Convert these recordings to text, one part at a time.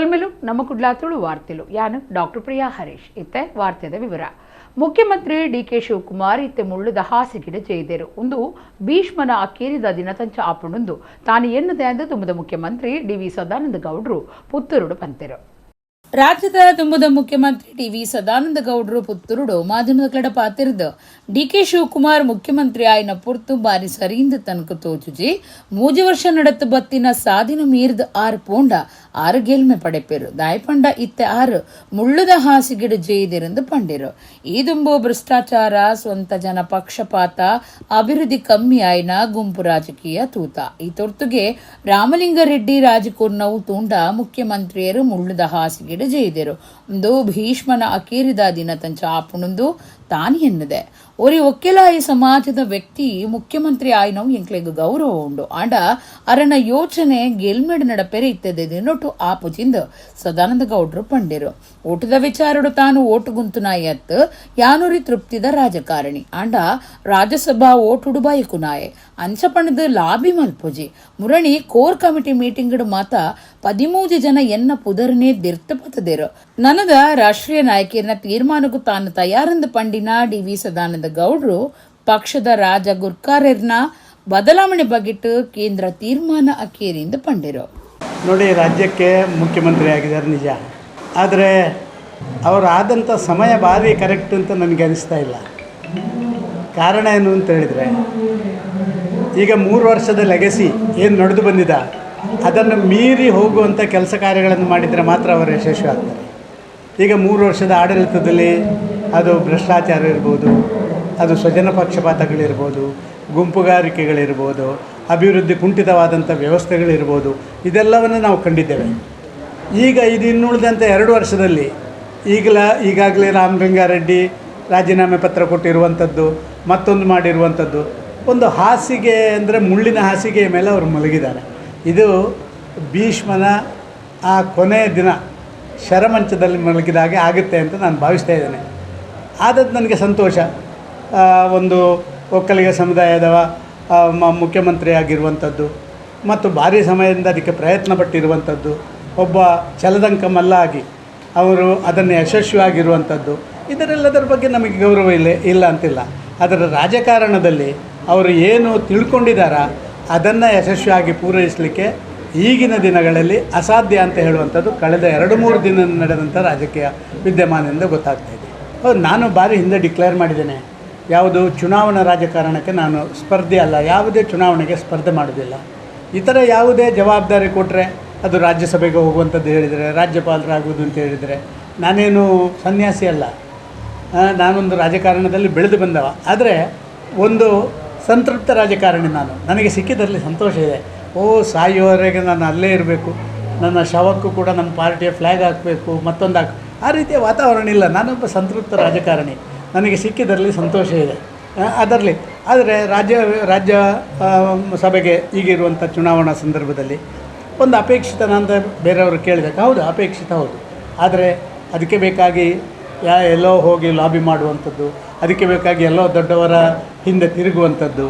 ಸೊಲ್ಮೆಲು ನಮ್ಮ ಕುಡ್ಲಾ ತುಳು ವಾರ್ತೆಲು. ಯಾನು ಡಾಕ್ಟರ್ ಪ್ರಿಯಾ ಹರೀಶ್. ಇತ್ತೆ ವಾರ್ತೆದ ವಿವರ. ಮುಖ್ಯಮಂತ್ರಿ ಡಿಕೆ ಶಿವಕುಮಾರ್ ಇತ್ತೆ ಮುಳ್ಳುದ ಹಾಸಿಗೆಡ್ ಜೈದೆರು. ಉಂದು ಭೀಷ್ಮನ ಅಕೇರಿದ ದಿನತಂಚ ಆಪುಂಡುಂದು ತಾನು ಎನ್ನದೆ ಅಂದು ದುಂಬುದ ಮುಖ್ಯಮಂತ್ರಿ ಡಿವಿ ಸದಾನಂದ ಗೌಡ್ರು ಪುತ್ತೂರುಡು ಪಂತೆರು. ರಾಜ್ಯದ ದುಂಬುದ ಮುಖ್ಯಮಂತ್ರಿ ಡಿವಿ ಸದಾನಂದ ಗೌಡ್ರು ಪುತ್ತೂರುಡು ಮಾಧ್ಯಮದ ಕಡೆ ಪಾತಿರ್ದು ಡಿಕೆ ಶಿವಕುಮಾರ್ ಮುಖ್ಯಮಂತ್ರಿ ಆಯಿನ ಪುರ್ತು ಬಾರಿ ಸರೀಂದ್ ತನಕ ತೋಚುಜಿ. 3 ವರ್ಷ ನಡತು ಬತ್ತಿನ ಸಾದಿನ ಮೀರ್ದ್ ಆರು ಪೋಂಡ ಆರು ಗೆಲ್ಮೆ ಪಡೆಪೆರು. ದಾಯಪಂಡ ಇತ್ತೆ ಆರು ಮುಳ್ಳುದ ಹಾಸಿಗೆಡು ಜೈದಿರಂದು ಪಂಡಿರು. ಈ ದುಂಬು ಭ್ರಷ್ಟಾಚಾರ, ಸ್ವಂತ ಜನ ಪಕ್ಷಪಾತ, ಅಭಿವೃದ್ಧಿ ಕಮ್ಮಿ ಆಯಿನ ಗುಂಪು ರಾಜಕೀಯ ತೂತ. ಈ ತೊರ್ತುಗೆ ರಾಮಲಿಂಗಾರೆಡ್ಡಿ ರಾಜಕೂರ್ನವು ತೂಂಡ ಮುಖ್ಯಮಂತ್ರಿಯರು ಮುಳ್ಳುದ ಹಾಸಿಗೆಡು ಜೈದಿರು. ಉಂದು ಭೀಷ್ಮನ ಅಕೇರಿದ ದಿನ ತಂಚ ಆಪುಣುಂದು ತಾನ್ ಎನ್ನದೆ. ಒರಿ ಒಕ್ಕೆಲಾಯಿ ಸಮಾಜದ ವ್ಯಕ್ತಿ ಮುಖ್ಯಮಂತ್ರಿ ಆಯ್ನವು ಎಂಕ್ಲೆಗ್ ಗೌರವ ಉಂಡು. ಆಂಡ ಅರನ ಯೋಚನೆ ಗೆಲ್ಮೆಡ್ ನಡಪೆರೆ ಇತ್ತದೆ ದಿನೊಟು ಆಪುಜಿಂದ್ ಸದಾನಂದ ಗೌಡ್ರು ಪಂಡಿರು. ಓಟದ ವಿಚಾರಡು ತಾನು ಓಟು ಗುಂತುನಾಯತ್ ಯಾನೂರಿ ತೃಪ್ತಿದ ರಾಜಕಾರಣಿ. ಆಂಡ ರಾಜ್ಯಸಭಾ ಓಟುಡು ಬಯಕುನಾಯೆ ಅಂಚ ಪಣದು ಲಾಬಿ ಮಲ್ಪುಜಿ. ಮುರಣಿ core committee meeting ಮಾತ 13 ಜನ ಎನ್ನ ಪುದರ್ನೇ ದಿರ್ತ ಪತದಿರು. ನನದ ರಾಷ್ಟ್ರೀಯ ನಾಯಕಿಯರ್ನ ತೀರ್ಮಾನಕ್ಕೂ ತಾನು ತಯಾರಂದು ಪಂಡಿನ ಡಿವಿ ಸದಾನಂದ ಗೌಡ್ರು ಪಕ್ಷದ ರಾಜ ಗುರ್ಕಾರೆರ್ನ ಬದಲಾವಣೆ ಬಗೆಟ್ ಕೇಂದ್ರ ತೀರ್ಮಾನ ಅಕೇರಿಂದ ಪಂಡಿರು. ನೋಡಿ, ರಾಜ್ಯಕ್ಕೆ ಮುಖ್ಯಮಂತ್ರಿ ಆಗಿದ್ದಾರೆ ನಿಜ. ಆದರೆ ಅವರು ಆದಂಥ ಸಮಯ ಭಾರಿ ಕರೆಕ್ಟ್ ಅಂತ ನನಗೆ ಅನಿಸ್ತಾ ಇಲ್ಲ. ಕಾರಣ ಏನು ಅಂತ ಹೇಳಿದರೆ, ಈಗ 3 ವರ್ಷದ ಲೆಗಸಿ ಏನು ನಡೆದು ಬಂದಿದೆ ಅದನ್ನು ಮೀರಿ ಹೋಗುವಂಥ ಕೆಲಸ ಕಾರ್ಯಗಳನ್ನು ಮಾಡಿದರೆ ಮಾತ್ರ ಅವರು ಯಶಸ್ವಿ ಆಗ್ತಾರೆ. ಈಗ 3 ವರ್ಷದ ಆಡಳಿತದಲ್ಲಿ ಅದು ಭ್ರಷ್ಟಾಚಾರ ಇರ್ಬೋದು, ಅದು ಸ್ವಜನ ಪಕ್ಷಪಾತಗಳಿರ್ಬೋದು, ಗುಂಪುಗಾರಿಕೆಗಳಿರ್ಬೋದು, ಅಭಿವೃದ್ಧಿ ಕುಂಠಿತವಾದಂಥ ವ್ಯವಸ್ಥೆಗಳಿರ್ಬೋದು, ಇದೆಲ್ಲವನ್ನು ನಾವು ಕಂಡಿದ್ದೇವೆ. ಈಗ ಇದು ಇನ್ನುಳಿದಂಥ 2 ವರ್ಷದಲ್ಲಿ ಈಗಾಗಲೇ ರಾಮಲಿಂಗಾರೆಡ್ಡಿ ರಾಜೀನಾಮೆ ಪತ್ರ ಕೊಟ್ಟಿರುವಂಥದ್ದು, ಮತ್ತೊಂದು ಮಾಡಿರುವಂಥದ್ದು, ಒಂದು ಹಾಸಿಗೆ ಅಂದರೆ ಮುಳ್ಳಿನ ಹಾಸಿಗೆಯ ಮೇಲೆ ಅವರು ಮಲಗಿದ್ದಾರೆ. ಇದು ಭೀಷ್ಮನ ಆ ಕೊನೆಯ ದಿನ ಶರಮಂಚದಲ್ಲಿ ಮಲಗಿದಾಗೆ ಆಗುತ್ತೆ ಅಂತ ನಾನು ಭಾವಿಸ್ತಾ ಇದ್ದೇನೆ. ಆದದ್ದು ನನಗೆ ಸಂತೋಷ. ಒಂದು ಒಕ್ಕಲಿಗ ಸಮುದಾಯದವ ಮುಖ್ಯಮಂತ್ರಿ ಆಗಿರುವಂಥದ್ದು ಮತ್ತು ಭಾರಿ ಸಮಯದಿಂದ ಅದಕ್ಕೆ ಪ್ರಯತ್ನ ಪಟ್ಟಿರುವಂಥದ್ದು, ಒಬ್ಬ ಛಲದಂಕ ಮಲ್ಲ ಆಗಿ ಅವರು ಅದನ್ನು ಯಶಸ್ವಿಯಾಗಿರುವಂಥದ್ದು, ಇದರೆಲ್ಲದರ ಬಗ್ಗೆ ನಮಗೆ ಗೌರವ ಇಲ್ಲ ಇಲ್ಲ ಅಂತಿಲ್ಲ. ಅದರ ರಾಜಕಾರಣದಲ್ಲಿ ಅವರು ಏನು ತಿಳ್ಕೊಂಡಿದ್ದಾರ ಅದನ್ನು ಯಶಸ್ವಿಯಾಗಿ ಪೂರೈಸಲಿಕ್ಕೆ ಈಗಿನ ದಿನಗಳಲ್ಲಿ ಅಸಾಧ್ಯ ಅಂತ ಹೇಳುವಂಥದ್ದು ಕಳೆದ 2-3 ದಿನ ನಡೆದಂಥ ರಾಜಕೀಯ ವಿದ್ಯಮಾನದಿಂದ ಗೊತ್ತಾಗ್ತಾ ಇದೆ. ಹೌದು, ನಾನು ಭಾರಿ ಹಿಂದೆ ಡಿಕ್ಲೇರ್ ಮಾಡಿದ್ದೇನೆ, ಯಾವುದು ಚುನಾವಣಾ ರಾಜಕಾರಣಕ್ಕೆ ನಾನು ಸ್ಪರ್ಧೆ ಅಲ್ಲ, ಯಾವುದೇ ಚುನಾವಣೆಗೆ ಸ್ಪರ್ಧೆ ಮಾಡೋದಿಲ್ಲ. ಇತರ ಯಾವುದೇ ಜವಾಬ್ದಾರಿ ಕೊಟ್ಟರೆ ಅದು ರಾಜ್ಯಸಭೆಗೆ ಹೋಗುವಂಥದ್ದು ಹೇಳಿದರೆ, ರಾಜ್ಯಪಾಲರಾಗುವುದು ಅಂತ ಹೇಳಿದರೆ, ನಾನೇನು ಸನ್ಯಾಸಿ ಅಲ್ಲ, ನಾನೊಂದು ರಾಜಕಾರಣದಲ್ಲಿ ಬೆಳೆದು ಬಂದವ. ಆದರೆ ಒಂದು ಸಂತೃಪ್ತ ರಾಜಕಾರಣಿ ನಾನು. ನನಗೆ ಸಿಕ್ಕಿದ್ದರಲ್ಲಿ ಸಂತೋಷ ಇದೆ. ಸಾಯುವವರೆಗೆ ನಾನು ಅಲ್ಲೇ ಇರಬೇಕು, ನನ್ನ ಶವಕ್ಕೂ ಕೂಡ ನಮ್ಮ ಪಾರ್ಟಿಯ ಫ್ಲ್ಯಾಗ್ ಹಾಕಬೇಕು, ಮತ್ತೊಂದು ಹಾಕ್, ಆ ರೀತಿಯ ವಾತಾವರಣ ಇಲ್ಲ. ನಾನೊಬ್ಬ ಸಂತೃಪ್ತ ರಾಜಕಾರಣಿ, ನನಗೆ ಸಿಕ್ಕಿದ್ದರಲ್ಲಿ ಸಂತೋಷ ಇದೆ ಅದರಲ್ಲಿ. ಆದರೆ ರಾಜ್ಯ ಸಭೆಗೆ ಈಗಿರುವಂಥ ಚುನಾವಣಾ ಸಂದರ್ಭದಲ್ಲಿ ಒಂದು ಅಪೇಕ್ಷಿತನ ಅಂತ ಬೇರೆಯವರು ಕೇಳಿದಾಗ, ಹೌದು ಅಪೇಕ್ಷಿತ ಹೌದು. ಆದರೆ ಅದಕ್ಕೆ ಬೇಕಾಗಿ ಎಲ್ಲೋ ಹೋಗಿ ಲಾಬಿ ಮಾಡುವಂಥದ್ದು, ಅದಕ್ಕೆ ಬೇಕಾಗಿ ಎಲ್ಲೋ ದೊಡ್ಡವರ ಹಿಂದೆ ತಿರುಗುವಂಥದ್ದು,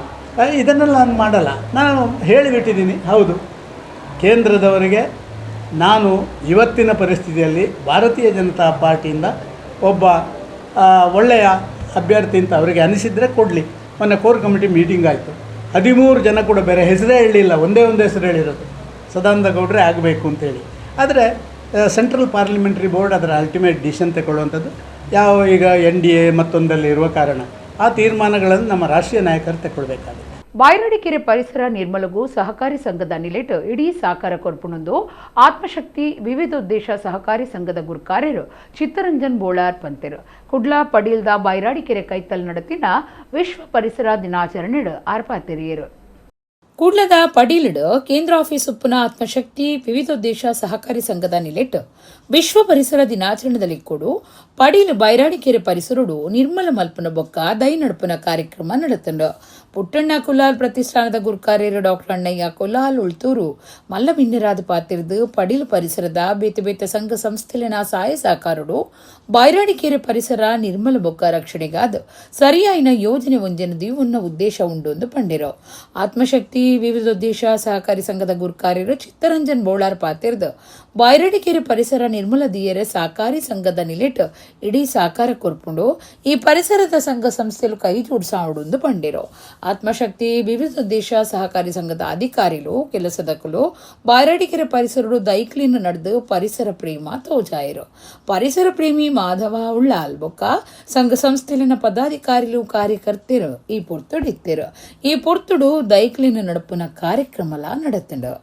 ಇದನ್ನೆಲ್ಲ ನಾನು ಮಾಡಲ್ಲ. ನಾನು ಹೇಳಿಬಿಟ್ಟಿದ್ದೀನಿ, ಹೌದು ಕೇಂದ್ರದವರಿಗೆ ನಾನು ಇವತ್ತಿನ ಪರಿಸ್ಥಿತಿಯಲ್ಲಿ ಭಾರತೀಯ ಜನತಾ ಪಾರ್ಟಿಯಿಂದ ಒಬ್ಬ ಒಳ್ಳೆಯ ಅಭ್ಯರ್ಥಿ ಅಂತ ಅವರಿಗೆ ಅನಿಸಿದರೆ ಕೊಡಲಿ. ಮೊನ್ನೆ core committee meeting ಆಯಿತು, 13 ಜನ ಕೂಡ ಬೇರೆ ಹೆಸರೇ ಹೇಳಲಿಲ್ಲ, ಒಂದೇ ಒಂದು ಹೆಸರು ಹೇಳಿರೋದು, ಸದಾನಂದ ಗೌಡ್ರೆ ಆಗಬೇಕು ಅಂತೇಳಿ. ಆದರೆ central parliamentary board ಅದರ ಅಲ್ಟಿಮೇಟ್ ಡಿಸಿಷನ್ ತಗೊಳ್ಳುವಂಥದ್ದು ಯಾವ ಈಗ NDA ಮತ್ತೊಂದಲ್ಲಿ ಇರುವ ಕಾರಣ ಆ ತೀರ್ಮಾನಗಳನ್ನು ನಮ್ಮ ರಾಷ್ಟ್ರೀಯ ನಾಯಕರು ತಗೊಳ್ಬೇಕಾಗುತ್ತೆ. ಬಾಯರಡಿಕೆರೆ ಪರಿಸರ ನಿರ್ಮಲಗೂ ಸಹಕಾರಿ ಸಂಘದ ನಿಲೆಟ್ ಇಡೀ ಸಾಕಾರ ಕೊರ್ಪುಣೊಂದು ಆತ್ಮಶಕ್ತಿ ವಿವಿಧೋದ್ದೇಶ ಸಹಕಾರಿ ಸಂಘದ ಗುರ್ಕಾರ್ಯರು ಚಿತ್ತರಂಜನ್ ಬೋಳಾರ್ ಪಂತೆರು. ಕುಡ್ಲಾ ಪಡೀಲ್ದ ಬೈರಾಡಿಕೆರೆ ಕೈತಲ್ ನಡತಿನ ವಿಶ್ವ ಪರಿಸರ ದಿನಾಚರಣೆ ಆರ್ಪಾತೆರಿಯರು. ಕೂಡ್ಲದ ಪಡೀಲಿಡ್ ಕೇಂದ್ರ ಆಫೀಸ್ ಉಪ್ಪುನ ಆತ್ಮಶಕ್ತಿ ವಿವಿಧೋದ್ದೇಶ ಸಹಕಾರಿ ಸಂಘದ ನಿಲೆಟ್ ವಿಶ್ವ ಪರಿಸರ ದಿನಾಚರಣೆದಲ್ಲಿ ಕೊಡು ಪಡೀಲ್ ಬೈರಾಡಿಕೆರೆ ಪರಿಸರಡು ನಿರ್ಮಲ ಮಲ್ಪನ ಬೊಕ್ಕ ದೈ ನಡುಪುನ ಕಾರ್ಯಕ್ರಮ ನಡತಂಡು. ಪುಟ್ಟಣ್ಣ ಕುಲಾಲ್ ಪ್ರತಿಷ್ಠಾನದ ಗುರ್ಕಾರ್ಯರು ಡಾಕ್ಟರ್ ಅಣ್ಣಯ್ಯ ಕುಲಾಲ್ ಉಳ್ತೂರು ಮಲ್ಲ ಬಿನ್ನೆರಾದ ಪಾತಿರ್ದು ಪಡೀಲ್ ಪರಿಸರದ ಬೇತೆ ಬೇತೆ ಸಂಘ ಸಂಸ್ಥೆಲಿನ ಸಹಾಯ ಸಹಕಾರಡು ಬೈರಾಡಿಕೆರೆ ಪರಿಸರ ನಿರ್ಮಲ ಬೊಕ್ಕ ರಕ್ಷಣೆಗಾದ ಸರಿಯಾಯಿನ ಯೋಜನೆ ಒಂಜನ ದೀವುನ್ನ ಉದ್ದೇಶ ಉಂಡು ಎಂದು ಪಂಡಿರು. ಆತ್ಮಶಕ್ತಿ ವಿವಿಧೋದ್ದೇಶ ಸಹಕಾರಿ ಸಂಘದ ಗುರ್ಕಾರ್ಯರು ಚಿತ್ತರಂಜನ್ ಬೋಳಾರ್ ಪಾತಿರ್ದು Bairadikere ಪರಿಸರ ನಿರ್ಮಲ ದಿಯರೆ ಸಹಕಾರಿ ಸಂಘದ ನಿಲೆಟ್ ಇಡೀ ಸಹಕಾರ ಕೊರ್ಪುಂಡು. ಈ ಪರಿಸರದ ಸಂಘ ಸಂಸ್ಥೆಲು ಕೈ ಜೋಡಿಸಾವುಡುಂದು ಪಂಡಿರು. ಆತ್ಮಶಕ್ತಿ ವಿವಿಧ ದೇಶ ಸಹಕಾರಿ ಸಂಘದ ಅಧಿಕಾರಿಲು ಕೆಲಸದಕುಲು ಬೈರಡಿಕೆರೆ ಪರಿಸರಡು ದೈಕ್ಲಿನ್ ನಡೆದು ಪರಿಸರ ಪ್ರೇಮ ತೋಜಾಯಿರು. ಪರಿಸರ ಪ್ರೇಮಿ ಮಾಧವ ಉಳ್ಳಾಲ್ ಬೊಕ್ಕ ಸಂಘ ಸಂಸ್ಥೆಲಿನ ಪದಾಧಿಕಾರಿಲು ಕಾರ್ಯಕರ್ತರು ಈ ಪೊರ್ತುಡಿತ್ತಿರು. ಈ ಪೊರ್ತುಡು ದೈಕ್ಲಿನ ನಡಪುನ ಕಾರ್ಯಕ್ರಮಲ ನಡತಂಡು.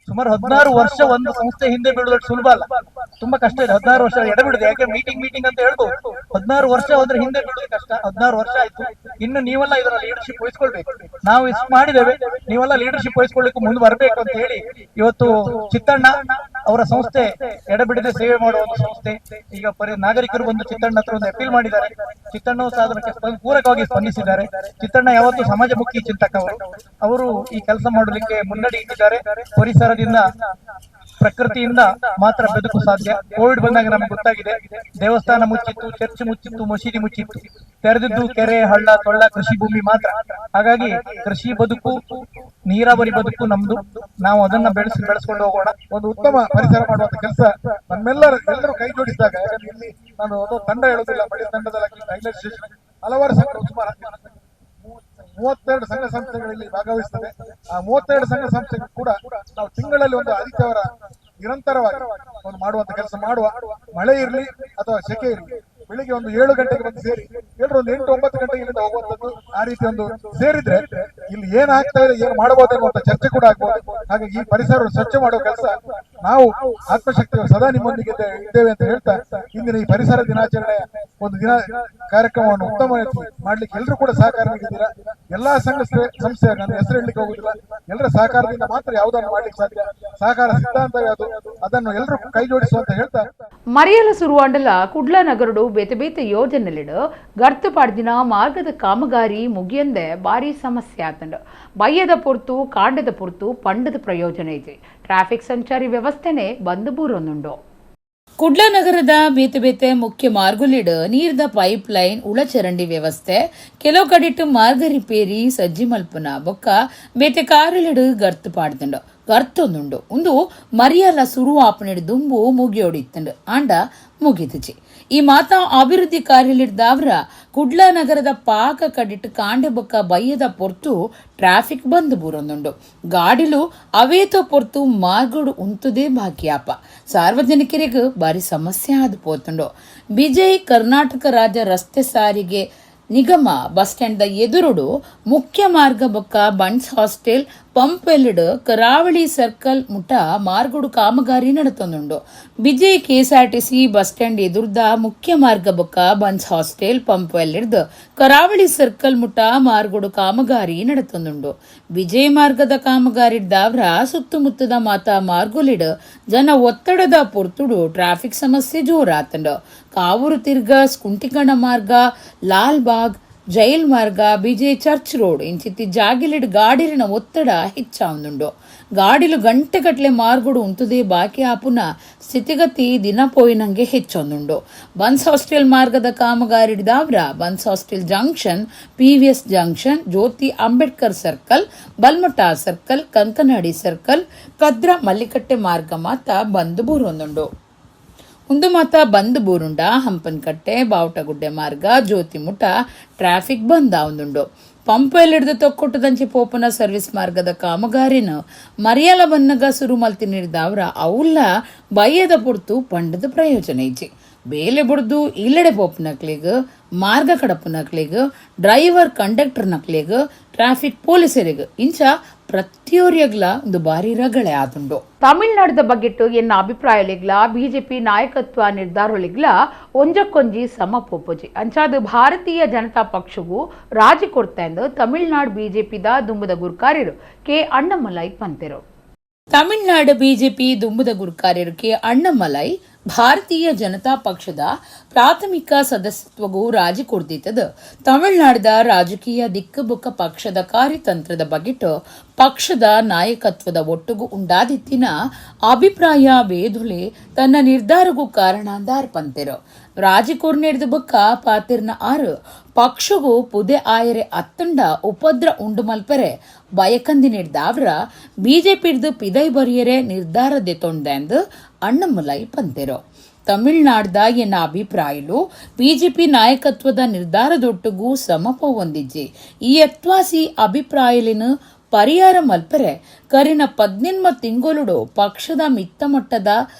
ಸುಮಾರು 16 ವರ್ಷ ಒಂದು ಸಂಸ್ಥೆ ಹಿಂದೆ ಬೀಳುವುದಷ್ಟು ಸುಲಭ ಅಲ್ಲ, ತುಂಬಾ ಕಷ್ಟ ಇದೆ. 16 ವರ್ಷ ಎಡಬಿಡುದು, ಯಾಕೆ ಮೀಟಿಂಗ್ ಮೀಟಿಂಗ್ ಅಂತ ಹೇಳ್ಬೋದು. 16 ವರ್ಷ ಹೋದ್ರೆ ಹಿಂದೆ ಬೀಳುವುದು ಕಷ್ಟ. 16 ವರ್ಷ ಆಯ್ತು, ಇನ್ನು ನೀವೆಲ್ಲ ಇದರ ಲೀಡರ್ಶಿಪ್ ವಹಿಸ್ಕೊಳ್ಬೇಕು. ನಾವು ಇಷ್ಟು ಮಾಡಿದ್ದೇವೆ, ನೀವೆಲ್ಲ ಲೀಡರ್ಶಿಪ್ ವಹಿಸ್ಕೊಳ್ಳಿಕ್ಕೆ ಮುಂದೆ ಬರ್ಬೇಕು ಅಂತ ಹೇಳಿ ಇವತ್ತು ಚಿತ್ತಣ್ಣ ಅವರ ಸಂಸ್ಥೆ ಎಡಬಿಡದೆ ಸೇವೆ ಮಾಡುವ ಒಂದು ಸಂಸ್ಥೆ. ಈಗ ನಾಗರಿಕರು ಬಂದು ಚಿತ್ತಣ್ಣ ಹತ್ರ ಒಂದು ಅಪೀಲ್ ಮಾಡಿದ್ದಾರೆ. ಚಿತ್ತಣ್ಣ ಸಹ ಅದಕ್ಕೆ ಪೂರಕವಾಗಿ ಸ್ಪಂದಿಸಿದ್ದಾರೆ. ಚಿತ್ತಣ್ಣ ಯಾವತ್ತು ಸಮಾಜಮುಖಿ ಚಿಂತಕ. ಅವರು ಈ ಕೆಲಸ ಮಾಡಲಿಕ್ಕೆ ಮುನ್ನಡಿ ಇಟ್ಟಿದ್ದಾರೆ. ಪರಿಸರದಿಂದ, ಪ್ರಕೃತಿಯಿಂದ ಮಾತ್ರ ಬದುಕು ಸಾಧ್ಯ. ಕೋವಿಡ್ ಬಂದಾಗ ನಮ್ಗೆ ಗೊತ್ತಾಗಿದೆ, ದೇವಸ್ಥಾನ ಮುಚ್ಚಿತ್ತು, ಚರ್ಚ್ ಮುಚ್ಚಿತ್ತು, ಮಸೀದಿ ಮುಚ್ಚಿತ್ತು, ತೆರೆದಿದ್ದು ಕೆರೆ, ಹಳ್ಳ, ಕೊಳ್ಳ, ಕೃಷಿ ಭೂಮಿ ಮಾತ್ರ. ಹಾಗಾಗಿ ಕೃಷಿ ಬದುಕು, ನೀರಾವರಿ ಬದುಕು ನಮ್ದು. ನಾವು ಅದನ್ನ ಬೆಳೆಸ್ಕೊಂಡು ಹೋಗೋಣ. ಒಂದು ಉತ್ತಮ ಪರಿಸರ ಮಾಡುವಂತ ಕೆಲಸ ನಮ್ಮೆಲ್ಲರ ಎಲ್ಲರೂ ಕೈ ಜೋಡಿಸಿದಾಗ, ಯಾಕಂದ್ರೆ ಇಲ್ಲಿ ನಾನು ಒಂದು ತಂಡ ಹೇಳುದಿಲ್ಲ, ಬಳಿ ತಂಡದಲ್ಲಿ ಹಲವಾರು ಸಂಘ, ಸುಮಾರು 32 ಸಂಘ ಸಂಸ್ಥೆಗಳಲ್ಲಿ ಭಾಗವಹಿಸ್ತದೆ. ಆ 32 ಸಂಘ ಸಂಸ್ಥೆಗಳು ಕೂಡ ನಾವು ತಿಂಗಳಲ್ಲಿ ಒಂದು ಆದಿತ್ಯವಾರ ನಿರಂತರವಾಗಿ ಒಂದು ಮಾಡುವಂತ ಕೆಲಸ ಮಾಡುವ. ಮಳೆ ಇರಲಿ ಅಥವಾ ಸೆಕೆ ಇರಲಿ, ಬೆಳಿಗ್ಗೆ ಒಂದು 7 ಗಂಟೆಗೆ ಬಂದು ಸೇರಿ ಎಲ್ಲರೂ ಒಂದು 8-9 ಗಂಟೆಗೆ ಇಲ್ಲಿಂದ ಹೋಗುವಂತದ್ದು, ಆ ರೀತಿ ಒಂದು ಸೇರಿದ್ರೆ ಇಲ್ಲಿ ಏನ್ ಆಗ್ತಾ ಇದೆ, ಏನ್ ಮಾಡಬಹುದು ಅನ್ನುವಂತ ಚರ್ಚೆ ಕೂಡ ಆಗ್ಬಹುದು. ಹಾಗಾಗಿ ಈ ಪರಿಸರವನ್ನು ಸ್ವಚ್ಛ ಮಾಡುವ ಕೆಲಸ ನಾವು ಆತ್ಮಶಕ್ತಿ ಸದಾ ನಿಮ್ಮೊಂದಿಗೆ ಇದ್ದೇವೆ ಅಂತ ಹೇಳ್ತಾ ಇಂದಿನ ಈ ಪರಿಸರ ದಿನಾಚರಣೆಯ ಒಂದು ದಿನ ಕಾರ್ಯಕ್ರಮವನ್ನು ಉತ್ತಮ ಮಾಡ್ಲಿಕ್ಕೆ ಎಲ್ಲರೂ ಕೂಡ ಸಹಕಾರ ನೀಡಿದ್ದೀರಾ. ಎಲ್ಲಾ ಸಂಘ ಸಂಸ್ಥೆ, ನಾನು ಹೆಸರು ಹೇಳಲಿಕ್ಕೆ ಹೋಗುದಿಲ್ಲ, ಎಲ್ಲರ ಸಹಕಾರದಿಂದ ಮಾತ್ರ ಯಾವುದನ್ನು ಮಾಡ್ಲಿಕ್ಕೆ ಸಾಧ್ಯ. ಸಹಕಾರ ಸಿದ್ಧಾಂತ ಯಾವುದು, ಅದನ್ನು ಎಲ್ಲರೂ ಕೈ ಜೋಡಿಸುವಂತ ಹೇಳ್ತಾ. ಮರೆಯಲು ಸುರುವಾಂಡಲ ಕುಡ್ಲ ನಗರಡು ಬೇತೆ ಬೇತೆ ಯೋಜನೆಲಿಡು ಗರ್ತು ಪಾಡ್ದಿನ ಮಾರ್ಗದ ಕಾಮಗಾರಿ ಮುಗಿಯಂದೆ ಭಾರಿ ಸಮಸ್ಯೆ ಆತಂಡು. ಬಯ್ಯದ ಪೊರ್ತು ಕಾಂಡದ ಪೊರ್ತು ಪಂಡದ ಪ್ರಯೋಜನ ಇದೆ. ಟ್ರಾಫಿಕ್ ಸಂಚಾರಿ ವ್ಯವಸ್ಥೆನೆ ಬಂದು ಬೂರೊಂದುಂಡು. ಕುಡ್ಲ ನಗರದ ಬೇತೆ ಬೇತೆ ಮುಖ್ಯ ಮಾರ್ಗುಲಿಡು ನೀರ್ದ ಪೈಪ್ ಲೈನ್, ಉಳಚರಂಡಿ ವ್ಯವಸ್ಥೆ, ಕೆಲವು ಕಡಿಟ್ಟು ಮಾರ್ಗ ರಿಪೇರಿ ಸಜ್ಜಿ ಮಲ್ಪುನ ಬೊಕ್ಕ ಬೇತೆ ಕಾರುಲಿಡು ಗರ್ತು ಪಾಡ್ದುಂಡು ಗರ್ತೊಂದುಂಡು. ಒಂದು ಮರಿಯಲ ಸುರು ಆಪನಿಡು ದುಂಬು ಮುಗಿಯೋಡಿತ್ತಂಡು ಆಂಡ ಮುಗಿದುಜಿ. ಈ ಮಾತಾ ಅಭಿವೃದ್ಧಿ ಕಾರ್ಯಲಿಡ್ದಾವ್ರ ಕುಡ್ಲ ನಗರದ ಪಾಕ ಕಡಿಟ್ಟು ಕಾಂಡೆ ಬೊಕ್ಕ ಬಯ್ಯದ ಪೊರ್ತು ಟ್ರಾಫಿಕ್ ಬಂದು ಬೂರೊಂದುಂಡು. ಗಾಡಿಲು ಅವೇತೋ ಪೊರ್ತು ಮಾರ್ಗಡು ಉಂತುದೇ ಬಾಕಿಯಾಪ. ಸಾರ್ವಜನಿಕರಿಗೆ ಭಾರಿ ಸಮಸ್ಯೆ ಆದ ಪೋತುಂಡು. ವಿಜಯ್ ಕರ್ನಾಟಕ ರಾಜ್ಯ ರಸ್ತೆ ಸಾರಿಗೆ ನಿಗಮ ಬಸ್ ಸ್ಟ್ಯಾಂಡ್ the ಎದುರುಡು ಮುಖ್ಯ ಮಾರ್ಗ ಬೊಕ್ಕ ಬಂಟ್ಸ್ ಹಾಸ್ಟೆಲ್ ಪಂಪೆಲ್ಡ್ ಕರಾವಳಿ ಸರ್ಕಲ್ ಮುಟ ಮಾರ್ಗಡು ಕಾಮಗಾರಿ ನಡತೊಂದುಂಡು. ವಿಜಯ್ KSRTC bus stand ಎದುರ್ದ ಮುಖ್ಯ ಮಾರ್ಗ ಬೊಕ್ಕ ಬಂಟ್ಸ್ ಹಾಸ್ಟೆಲ್ ಪಂಪೆಲ್ಡ್ದ್ ಕರಾವಳಿ ಸರ್ಕಲ್ ಮುಟ ಮಾರ್ಗಡು ಕಾಮಗಾರಿ ನಡತೊಂದುಂಡು. ವಿಜಯ್ ಮಾರ್ಗದ ಕಾಮಗಾರಿ ದಾವ್ರ ಸುತ್ತಮುತ್ತದ ಮಾತಾ ಮಾರ್ಗುಲಿಡ್ ಜನ ಒತ್ತಡದ ಪೊರ್ತುಡು ಟ್ರಾಫಿಕ್ ಸಮಸ್ಯೆ ಜೋರಾತಂಡು. ಕಾವೂರು ತಿರ್ಗ ಸ್ಕುಂಟಿಕಣ ಮಾರ್ಗ, ಲಾಲ್ ಬಾಗ್ ಜೈಲ್ ಮಾರ್ಗ, ಬಿಜೆ ಚರ್ಚ್ ರೋಡ್ ಇಂಚಿತ್ತಿ ಜಾಗಿಲಿಡ್ ಗಾಡಿಲಿನ ಒತ್ತಡ ಹೆಚ್ಚಾವುಂದುಂಡು. ಗಾಡಿಲು ಗಂಟೆಗಟ್ಟಲೆ ಮಾರ್ಗುಡು ಉಂತುದೇ ಬಾಕಿ ಆಪುನ ಸ್ಥಿತಿಗತಿ ದಿನ ಪೋಯಿನಂಗೆ ಹೆಚ್ಚೊಂದುಂಡು. ಬನ್ಸ್ ಹಾಸ್ಟೆಲ್ ಮಾರ್ಗದ ಕಾಮಗಾರಿದಾವ್ರ Bunts hostel junction, PVS junction, Jyothi Ambedkar circle, Balmatta circle, Kankanadi circle, Kadra Mallikatte ಮಾರ್ಗ ಮಾತ ಬಂದು ಬೂರೊಂದುಂಡು. ಉಂದು ಮಾತ ಬಂದ್ ಬೂರುಂಡ ಹಂಪನಕಟ್ಟೆ ಬಾವುಟಗುಡ್ಡೆ ಮಾರ್ಗ ಜ್ಯೋತಿಮುಠ ಟ್ರಾಫಿಕ್ ಬಂದ್ ಆವೊಂದುಂಡು. ಪಂಪೆಲ್ ಹಿಡಿದು ತೊಕ್ಕೊಟ್ಟದಂಚಿ ಪೋಪನ ಸರ್ವಿಸ್ ಮಾರ್ಗದ ಕಾಮಗಾರಿನ ಮರಿಯಲ ಬನ್ನಗ ಸುರು ಮಲ್ತಿ ನೀಡಿದವರ ಅವುಲ್ಲ ಬಯ್ಯದ ಪೊರ್ತು ಪಂಡದ ಪ್ರಯೋಜನ ಇಜ್ಜಿ. ಬೇಲೆ ಬುಡ್ದು ಇಲ್ಲಡೆ ಪೋಪನಕ್ಲಿಗ್, ಮಾರ್ಗ ಕಡಪುನಕ್ಲಿಗ್, ಡ್ರೈವರ್ ಕಂಡಕ್ಟರ್ ನಕ್ಲಿಗ್, ಟ್ರಾಫಿಕ್ ಪೊಲೀಸರಿಗೆ ಇಂಚ ಪ್ರತಿಯೊರಿಯಗ್ಲ ಒಂದು ಬಾರಿ ರಗಳೆ ಆದುಂಡು. ತಮಿಳುನಾಡದ ಬಗ್ಗೆಟ್ಟು ಎನ್ನ ಅಭಿಪ್ರಾಯಲಿಗ್ಲ ಬಿಜೆಪಿ ನಾಯಕತ್ವ ನಿರ್ಧಾರಲಿಗ್ಲ ಒಂಜಕ್ಕೊಂಜಿ ಸಮ ಪೋಪೊಜಿ ಅಂಚಾದ ಭಾರತೀಯ ಜನತಾ ಪಕ್ಷವು ರಾಜಿ ಕೊಡ್ತಾ ತಮಿಳುನಾಡು ಬಿಜೆಪಿದ ದುಂಬುದ ಗುರ್ಕಾರ್ಯರು ಕೆ ಅಣ್ಣಮಲೈ ಪಂತೆರು. ತಮಿಳುನಾಡು ಬಿಜೆಪಿ ದುಂಬುದ ಗುರ್ಕಾರ್ಯರು ಕೆ ಅಣ್ಣಮಲೈ ಭಾರತೀಯ ಜನತಾ ಪಕ್ಷದ ಪ್ರಾಥಮಿಕ ಸದಸ್ಯತ್ವಗೂ ರಾಜಿ ಕೊಡ್ತಿತ್ತದು. ತಮಿಳುನಾಡದ ರಾಜಕೀಯ ದಿಕ್ಕುಬುಕ್ಕ ಪಕ್ಷದ ಕಾರ್ಯತಂತ್ರದ ಬಗೆಟು ಪಕ್ಷದ ನಾಯಕತ್ವದ ಒಟ್ಟುಗು ಉಂಡಾದಿತ್ತಿನ ಅಭಿಪ್ರಾಯ ಬೇದುಲೆ ತನ್ನ ನಿರ್ಧಾರಗೂ ಕಾರಣ ದಾರ್ಪಂತೆರು. ರಾಜಿ ಕೊರ್ನೆಡ್ದ ಬೊಕ್ಕ ಪಾತಿರ್ನ ಆರು ಪಕ್ಷಗೂ ಪುದೆ ಆಯರೆ ಅತ್ತಂಡ ಉಪದ್ರ ಉಂಡು ಮಲ್ಪರೆ ಬಯಕಂದಿ ನೀಡ್ದಾವ್ರ ಬಿಜೆಪಿಡ್ದು ಪಿದೈ ಬರಿಯರೆ ನಿರ್ಧಾರ ದೆತೊಂಡೆಂದು ಅಣ್ಣಮಲೈ ಪಂತೆರು. ತಮಿಳುನಾಡ್ದ ಎನ್ನ ಅಭಿಪ್ರಾಯಲು ಬಿಜೆಪಿ ನಾಯಕತ್ವದ ನಿರ್ಧಾರದೊಟ್ಟುಗೂ ಸಮಪ ಹೊಂದಿಜ್ಜಿ. ಈ ಯತ್ವಾಸಿ ಅಭಿಪ್ರಾಯಲಿನ ಪರಿಹಾರ ಮಲ್ಪರೆ ಕರಿನ 18 ತಿಂಗೊಲುಡು ಪಕ್ಷದ ಮಿತ್ತಮಟ್ಟದ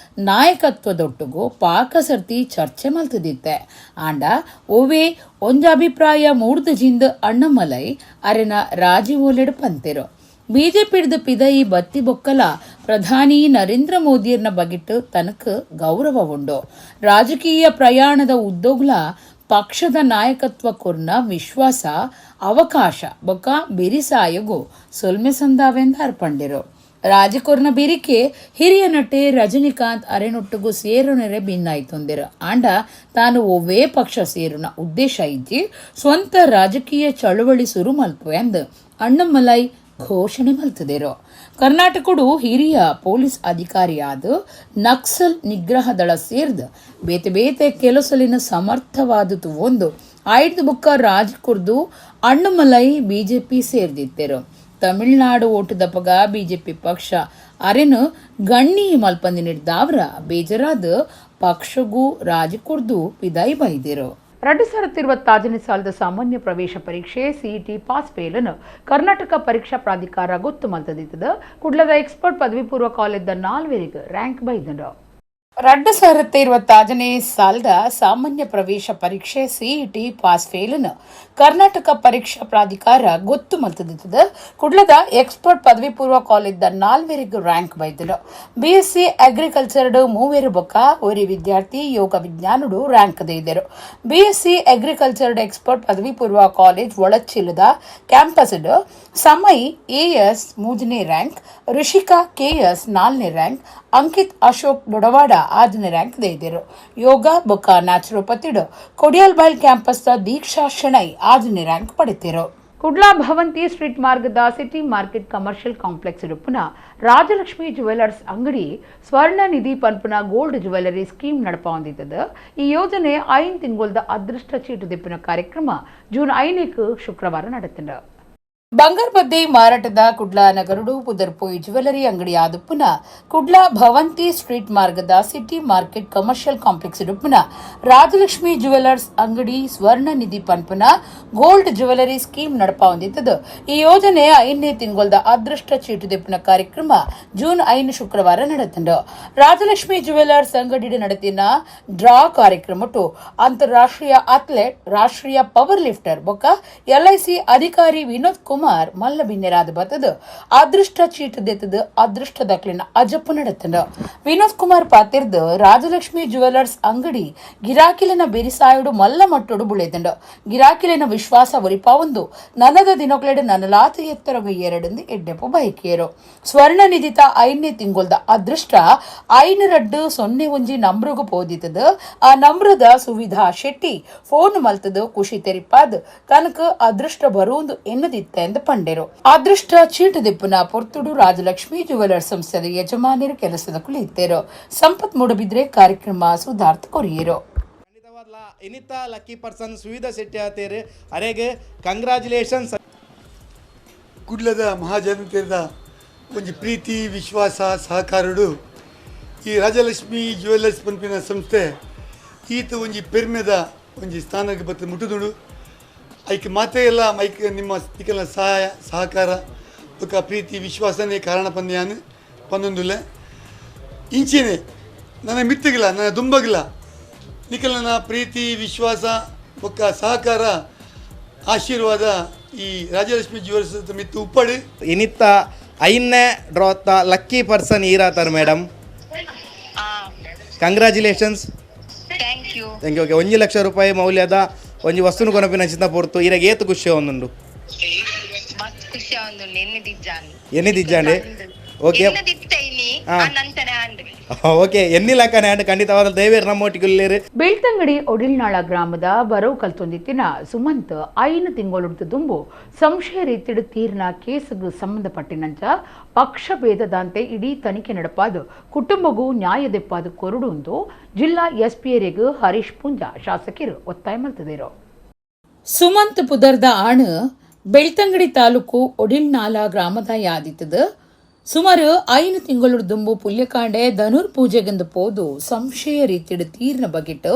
ನಾಯಕತ್ವದೊಟ್ಟುಗೂ ಪಾಕಸರ್ತಿ ಚರ್ಚೆ ಮಲ್ತದಿತ್ತೆ. ಆಂಡ ಒವೇ ಒಂಜ ಅಭಿಪ್ರಾಯ ಮೂಡ್ದು ಜಿಂದ್ ಅಣ್ಣಮಲೈ ಅರೆನ ರಾಜಿ ಓಲೆಡು ಪಂತೆರು. ಬಿಜೆಪಿಡ್ದು ಪಿದಯಿ ಬತ್ತಿ ಬೊಕ್ಕಲ ಪ್ರಧಾನಿ ನರೇಂದ್ರ ಮೋದಿಯರ್ನ ಬಗೆಟ್ಟು ತನಕ ಗೌರವ ಉಂಡು. ರಾಜಕೀಯ ಪ್ರಯಾಣದ ಉದ್ದೋಗ್ಲ ಪಕ್ಷದ ನಾಯಕತ್ವ ಕೊರ್ನ ವಿಶ್ವಾಸ ಅವಕಾಶ ಬೊಕ್ಕ ಬಿರಿಸಾಯಗು ಸೊಲ್ಮೆ ಸಂದಾವೆಂದು ಅರ್ಪಂಡಿರು. ರಾಜಕೊರ್ನ ಬಿರಿಕೆ ಹಿರಿಯ ನಟೆ ರಜನಿಕಾಂತ್ ಅರೆನೊಟ್ಟುಗು ಸೇರುನರೆ ಭಿನ್ನಾಯ್ತೊಂದಿರು. ಆಂಡ ತಾನು ಒವ್ವೇ ಪಕ್ಷ ಸೇರುನ ಉದ್ದೇಶ ಇಜ್ಜಿ, ಸ್ವಂತ ರಾಜಕೀಯ ಚಳುವಳಿ ಸುರು ಮಲ್ಪು ಎಂದು ಅಣ್ಣಮಲೈ ಘೋಷಣೆ ಮಲ್ತದಿರು. ಕರ್ನಾಟಕಡು ಹಿರಿಯ ಪೊಲೀಸ್ ಅಧಿಕಾರಿಯಾದ ನಕ್ಸಲ್ ನಿಗ್ರಹ ದಳ ಸೇರ್ದ ಬೇತೆ ಬೇತೆ ಕೆಲಸಲಿನ ಸಮರ್ಥವಾದುದು ಒಂದು ಆಯ್ದು ಬುಕ್ಕ ರಾಜಕುರ್ದು ಅಣ್ಣಮಲೈ ಬಿಜೆಪಿ ಸೇರ್ದಿತ್ತೆರು. ತಮಿಳುನಾಡು ಓಟುದಪಗ ಬಿಜೆಪಿ ಪಕ್ಷ ಅರೆನು ಗಣ್ಣಿ ಮಲ್ಪಂದಿ ನೀಡ್ದಾವ್ರ ಬೇಜರಾದ ಪಕ್ಷಗೂ ರಾಜಕುರ್ದು ಪಿದಾಯಿ ಬೈದಿರು. 2026ನೇ ಸಾಲದ ಸಾಮಾನ್ಯ ಪ್ರವೇಶ ಪರೀಕ್ಷೆ ಸಿಇಟಿ ಪಾಸ್ ಫೇಲನ್ನು ಕರ್ನಾಟಕ ಪರೀಕ್ಷಾ ಪ್ರಾಧಿಕಾರ ಗೊತ್ತು ಮಲ್ತದಿತ್ತದ. ಕುಡ್ಲದ ಎಕ್ಸ್ಪರ್ಟ್ ಪದವಿ ಪೂರ್ವ ಕಾಲೇಜ್ದ ನಾಲ್ವರಿಗೆ ರ್ಯಾಂಕ್ ಬೈದರು. 2026ನೇ ಸಾಲದ ಸಾಮಾನ್ಯ ಪ್ರವೇಶ ಪರೀಕ್ಷೆ ಸಿಇಟಿ ಪಾಸ್ ಫೇಲನ್ನು ಕರ್ನಾಟಕ ಪರೀಕ್ಷಾ ಪ್ರಾಧಿಕಾರ ಗೊತ್ತು ಮಲ್ತದಿತ್ತದ. ಕುಡ್ಲದ ಎಕ್ಸ್ಪರ್ಟ್ ಪದವಿ ಪೂರ್ವ ಕಾಲೇಜ್ದ ನಾಲ್ವರಿಗೆ ರ್ಯಾಂಕ್ ಬೈದರು. ಬಿಎಸ್ಸಿ ಅಗ್ರಿಕಲ್ಚರ್ಡ್ ಮೂವೇರು ಬೊಕ್ಕ ಒರಿ ವಿದ್ಯಾರ್ಥಿ ಯೋಗ ವಿಜ್ಞಾನುಡು ರ್ಯಾಂಕ್ ಇದ್ದರು. ಬಿಎಸ್ಸಿ ಅಗ್ರಿಕಲ್ಚರ್ಡ್ ಎಕ್ಸ್ಪರ್ಟ್ ಪದವಿ ಪೂರ್ವ ಕಾಲೇಜ್ ಒಳಚಿಲ್ಲದ ಕ್ಯಾಂಪಸ್ ಸಮಯ್ ಎಎಸ್ 3ನೇ ರ್ಯಾಂಕ್, ಋಷಿಕಾ ಕೆಎಸ್ 4ನೇ ರ್ಯಾಂಕ್, ಅಂಕಿತ್ ಅಶೋಕ್ ದೊಡವಾಡ 6ನೇ ರ್ಯಾಂಕ್ ದೇದಿರು. ಯೋಗ ಬೊಕ್ಕ ನ್ಯಾಚುರೋಪತಿಡ್ ಕೊಡಿಯಲ್ಬೈಲ್ ಕ್ಯಾಂಪಸ್ ದೀಕ್ಷಾ ಶೆಣೈ 6ನೇ ರ್ಯಾಂಕ್ ಪಡೆತಿರು. ಕುಡ್ಲಾ ಭವಂತಿ ಸ್ಟ್ರೀಟ್ ಮಾರ್ಗದ city market commercial complex ರೂಪುನ Rajalakshmi jewellers ಅಂಗಡಿ ಸ್ವರ್ಣ ನಿಧಿ ಪನ್ಪುನ gold jewellery scheme ನಡಪೊಂದಿದ್ದದ. ಈ ಯೋಜನೆ 5 ತಿಂಗೊಲ್ದ ಅದೃಷ್ಟ ಚೀಟು ದಿಪ್ಪುನ ಕಾರ್ಯಕ್ರಮ ಜೂನ್ 5ಕ್ಕೆ ಶುಕ್ರವಾರ ನಡೆತಂಡ. ಬಂಗಾರಬದ್ದೆ ಮಾರಾಟದ ಕುಡ್ಲಾ ನಗರುಡು ಪುದರ್ಪೋಯ್ ಜ್ಯುವೆಲರಿ ಅಂಗಡಿ ಆದುಪ್ಪುನ ಕುಡ್ಲಾ ಭವಂತಿ ಸ್ಟ್ರೀಟ್ ಮಾರ್ಗದ city market commercial complex ರೂಪುನ Rajalakshmi jewellers ಅಂಗಡಿ ಸ್ವರ್ಣ ನಿಧಿ ಪನ್ಪುನ gold jewellery scheme ನಡಪೊಂದಿತ್ತದು. ಈ ಯೋಜನೆ 5ನೇ ತಿಂಗೊಲ್ದ ಅದೃಷ್ಟ ಚೀಟು ದಿಪ್ಪುನ ಕಾರ್ಯಕ್ರಮ ಜೂನ್ 5 ಶುಕ್ರವಾರ ನಡೆತಂಡು. ರಾಜಲಕ್ಷ್ಮಿ ಜ್ಯುವೆಲರ್ಸ್ ಅಂಗಡಿ ನಡೆತಿನ ಡ್ರಾ ಕಾರ್ಯಕ್ರಮಟು ಅಂತಾರಾಷ್ಟ್ರೀಯ ಅಥ್ಲೆಟ್, ರಾಷ್ಟ್ರೀಯ ಪವರ್ ಲಿಫ್ಟರ್ ಬೊಕ್ಕ ಎಲ್ಐಸಿ ಅಧಿಕಾರಿ ವಿನೋದ್ ಕುಮಾರ್ ಮಲ್ಲ ಬಿನ್ನೆರಾದ ಬತ್ತದು ಅದೃಷ್ಟ ಚೀಟು ದೆತ್ತದು ಅದೃಷ್ಟ ದಕ್ಲಿನ ಅಜಪ್ಪು ನಡೆತಂಡು. ವಿನೋದ್ ಕುಮಾರ್ ಪಾತಿರ್ದು ರಾಜಲಕ್ಷ್ಮಿ ಜ್ಯುವೆಲರ್ಸ್ ಅಂಗಡಿ ಗಿರಾಕಿಲಿನ ಬಿರಿಸಾಯುಡು ಮಲ್ಲ ಮಟ್ಟುಡು ಬುಳೆದಂಡು. ಗಿರಾಕಿಲಿನ ವಿಶ್ವಾಸ ಒರಿಪಾವೊಂದು ನನದ ದಿನೊಕ್ಲೆಡ್ ನನಲಾತ ಎತ್ತರಗ ಎರಡಂದು ಎಡ್ಡೆಪು ಬಯಕಿಯರು. ಸ್ವರ್ಣ ನಿಧಿತ 5ನೇ ತಿಂಗೊಲ್ದ ಅದೃಷ್ಟ 5 2 0 1 ನಂಬ್ರಗು ಪೋದಿತ್ತದು. ಆ ನಂಬ್ರದ ಸುವಿಧಾ ಶೆಟ್ಟಿ ಫೋನ್ ಮಲ್ತದು ಖುಷಿ ತೆರಿಪಾದ್ ತನಕ ಅದೃಷ್ಟ ಬರುವುದು ಎನ್ನದಿತ್ತೆ ಎಂದು ಪಂಡೆರು. ಅದೃಷ್ಟ ಚೀಟು ದಿಪ್ಪುನ ಪೊರ್ತುಡು ರಾಜಲಕ್ಷ್ಮಿ ಜುವೆಲರ್ಸ್ ಸಂಸ್ಥೆದ ಯಜಮಾನರು ಕೆಲಸದ ಕುಳಿತೇರು. ಸಂಪತ್ ಮೂಡಬಿದ್ರೆ ಕಾರ್ಯಕ್ರಮ ಸುಧಾರ್ಥ ಕೊರಿಯರು. ಖಂಡಿತವಾದ್ಲ ಇನಿತ ಲಕ್ಕಿ ಪರ್ಸನ್ ಸುವಿಧಾ ಶೆಟ್ಟಿ ಆತೇರು ಅರೆಗೆ ಕಂಗ್ರ್ಯಾಚುಲೇಷನ್ಸ್. ಕುಡ್ಲದ ಮಹಾಜನತೆದ ಒಂಜಿ ಪ್ರೀತಿ ವಿಶ್ವಾಸ ಸಹಕಾರಡು ಈ ರಾಜಲಕ್ಷ್ಮಿ ಜ್ಯುವೆಲ್ಲರ್ಸ್ ಪನ್ಪಿನ ಸಂಸ್ಥೆ ಈತ ಒಂಜಿ ಪೆರ್ಮೆದ ಒಂಜಿ ಸ್ಥಾನಕ್ಕೆ ಬತ್ತು ಮುಟ್ಟುದುಂಡು. ಐಕ್ ಮಾತೆ ಎಲ್ಲ ಮೈಕ್ ನಿಮ್ಮ ನಿಕಲ್ನ ಸಹಾಯ ಸಹಕಾರ ಬೊಕ್ಕ ಪ್ರೀತಿ ವಿಶ್ವಾಸನೇ ಕಾರಣ ಪಂದ್ಯಾನ್ ಪಂದೊಂದುಲ್ಲೆ. ಇಂಚಿನೆ ನನ್ನ ಮಿತ್ತಗಿಲ್ಲ ನನ್ನ ದುಂಬಗಿಲ್ಲ ನಿಕಲ್ನ ಪ್ರೀತಿ ವಿಶ್ವಾಸ ಬೊಕ್ಕ ಸಹಕಾರ ಆಶೀರ್ವಾದ ಈ Rajalakshmi jewels ಮಿತ್ತು ಉಪ್ಪಡು. ಇನಿತ್ತ ಐನೇ ಡ್ರಾತ್ತ lucky person ಈರಾತಾರ್ madam. Congratulations. Thank you. Thank you. Okay, 1 lakh ರೂಪಾಯಿ ಮೌಲ್ಯದ ಒಂಜಿ ವಸ್ತುನು ಕೊನಪಿನ ಚಿಂತ ಪೊರ್ತು ಇರಗ ಏತು ಖುಷಿ ಒಂದುಂಡು? ಮಸ್ತ್ ಖುಷಿ ಆವೊಂದುಂಡು. ಎನ್ನಿದಿಜ್ಜಾಂಡ್. ಎನ್ನಿದಿಜ್ಜಾಂಡ್. ಓಕೆ. ಎನ್ನಿದಿತ್ತೈನಿ. ನಂತನೆ ಆಂಡ್. ಓಕೆ, ಎನ್ನಿ ಲಕ್ಕನೆ ಆಂಡ್ ಖಂಡಿತವಾದ ದೇವೇರ್ ನಮ್ಮೊಟ್ಟಿಗೆ. ಬೆಳ್ತಂಗಡಿ ಒಡಿಲ್ನಾಳ ಗ್ರಾಮದ ಬರವು ಕಲ್ತೊಂದಿತ್ತಿನ ಸುಮಂತ್ 5 ತಿಂಗಳುಡ್ದು ದುಂಬು ಸಂಶಯ ರೀತಿಡು ತೀರ್ನ ಕೇಸುಗು ಸಂಬಂಧಪಟ್ಟಿನಂಚ ಪಕ್ಷಭೇದದಂತೆ ಇಡೀ ತನಿಖೆ ನಡಪಾದು ಕುಟುಂಬಗೂ ನ್ಯಾಯ ದೆಪ್ಪಾದು ಕೊರಡುಂದು ಜಿಲ್ಲಾ ಎಸ್ಪಿಯರಿಗೂ ಹರೀಶ್ ಪೂಂಜಾ ಶಾಸಕರು ಒತ್ತಾಯ ಮಲ್ತದಿರು. ಸುಮಂತ್ ಪುದರ್ದ ಆಣು ಬೆಳ್ತಂಗಡಿ ತಾಲೂಕು ಒಡಿಲ್ನಾಲ ಗ್ರಾಮದ ಯಾದಿತ್ತದು. ಸುಮಾರು 5 ತಿಂಗಳು ದುಂಬು ಪುಲ್ಯಕಾಂಡೆ ಧನುರ್ ಪೂಜೆಗೆಂದು ಪೋದು ಸಂಶಯ ರೀತಿಡು ತೀರ್ನ ಬಗೆಟ್ಟು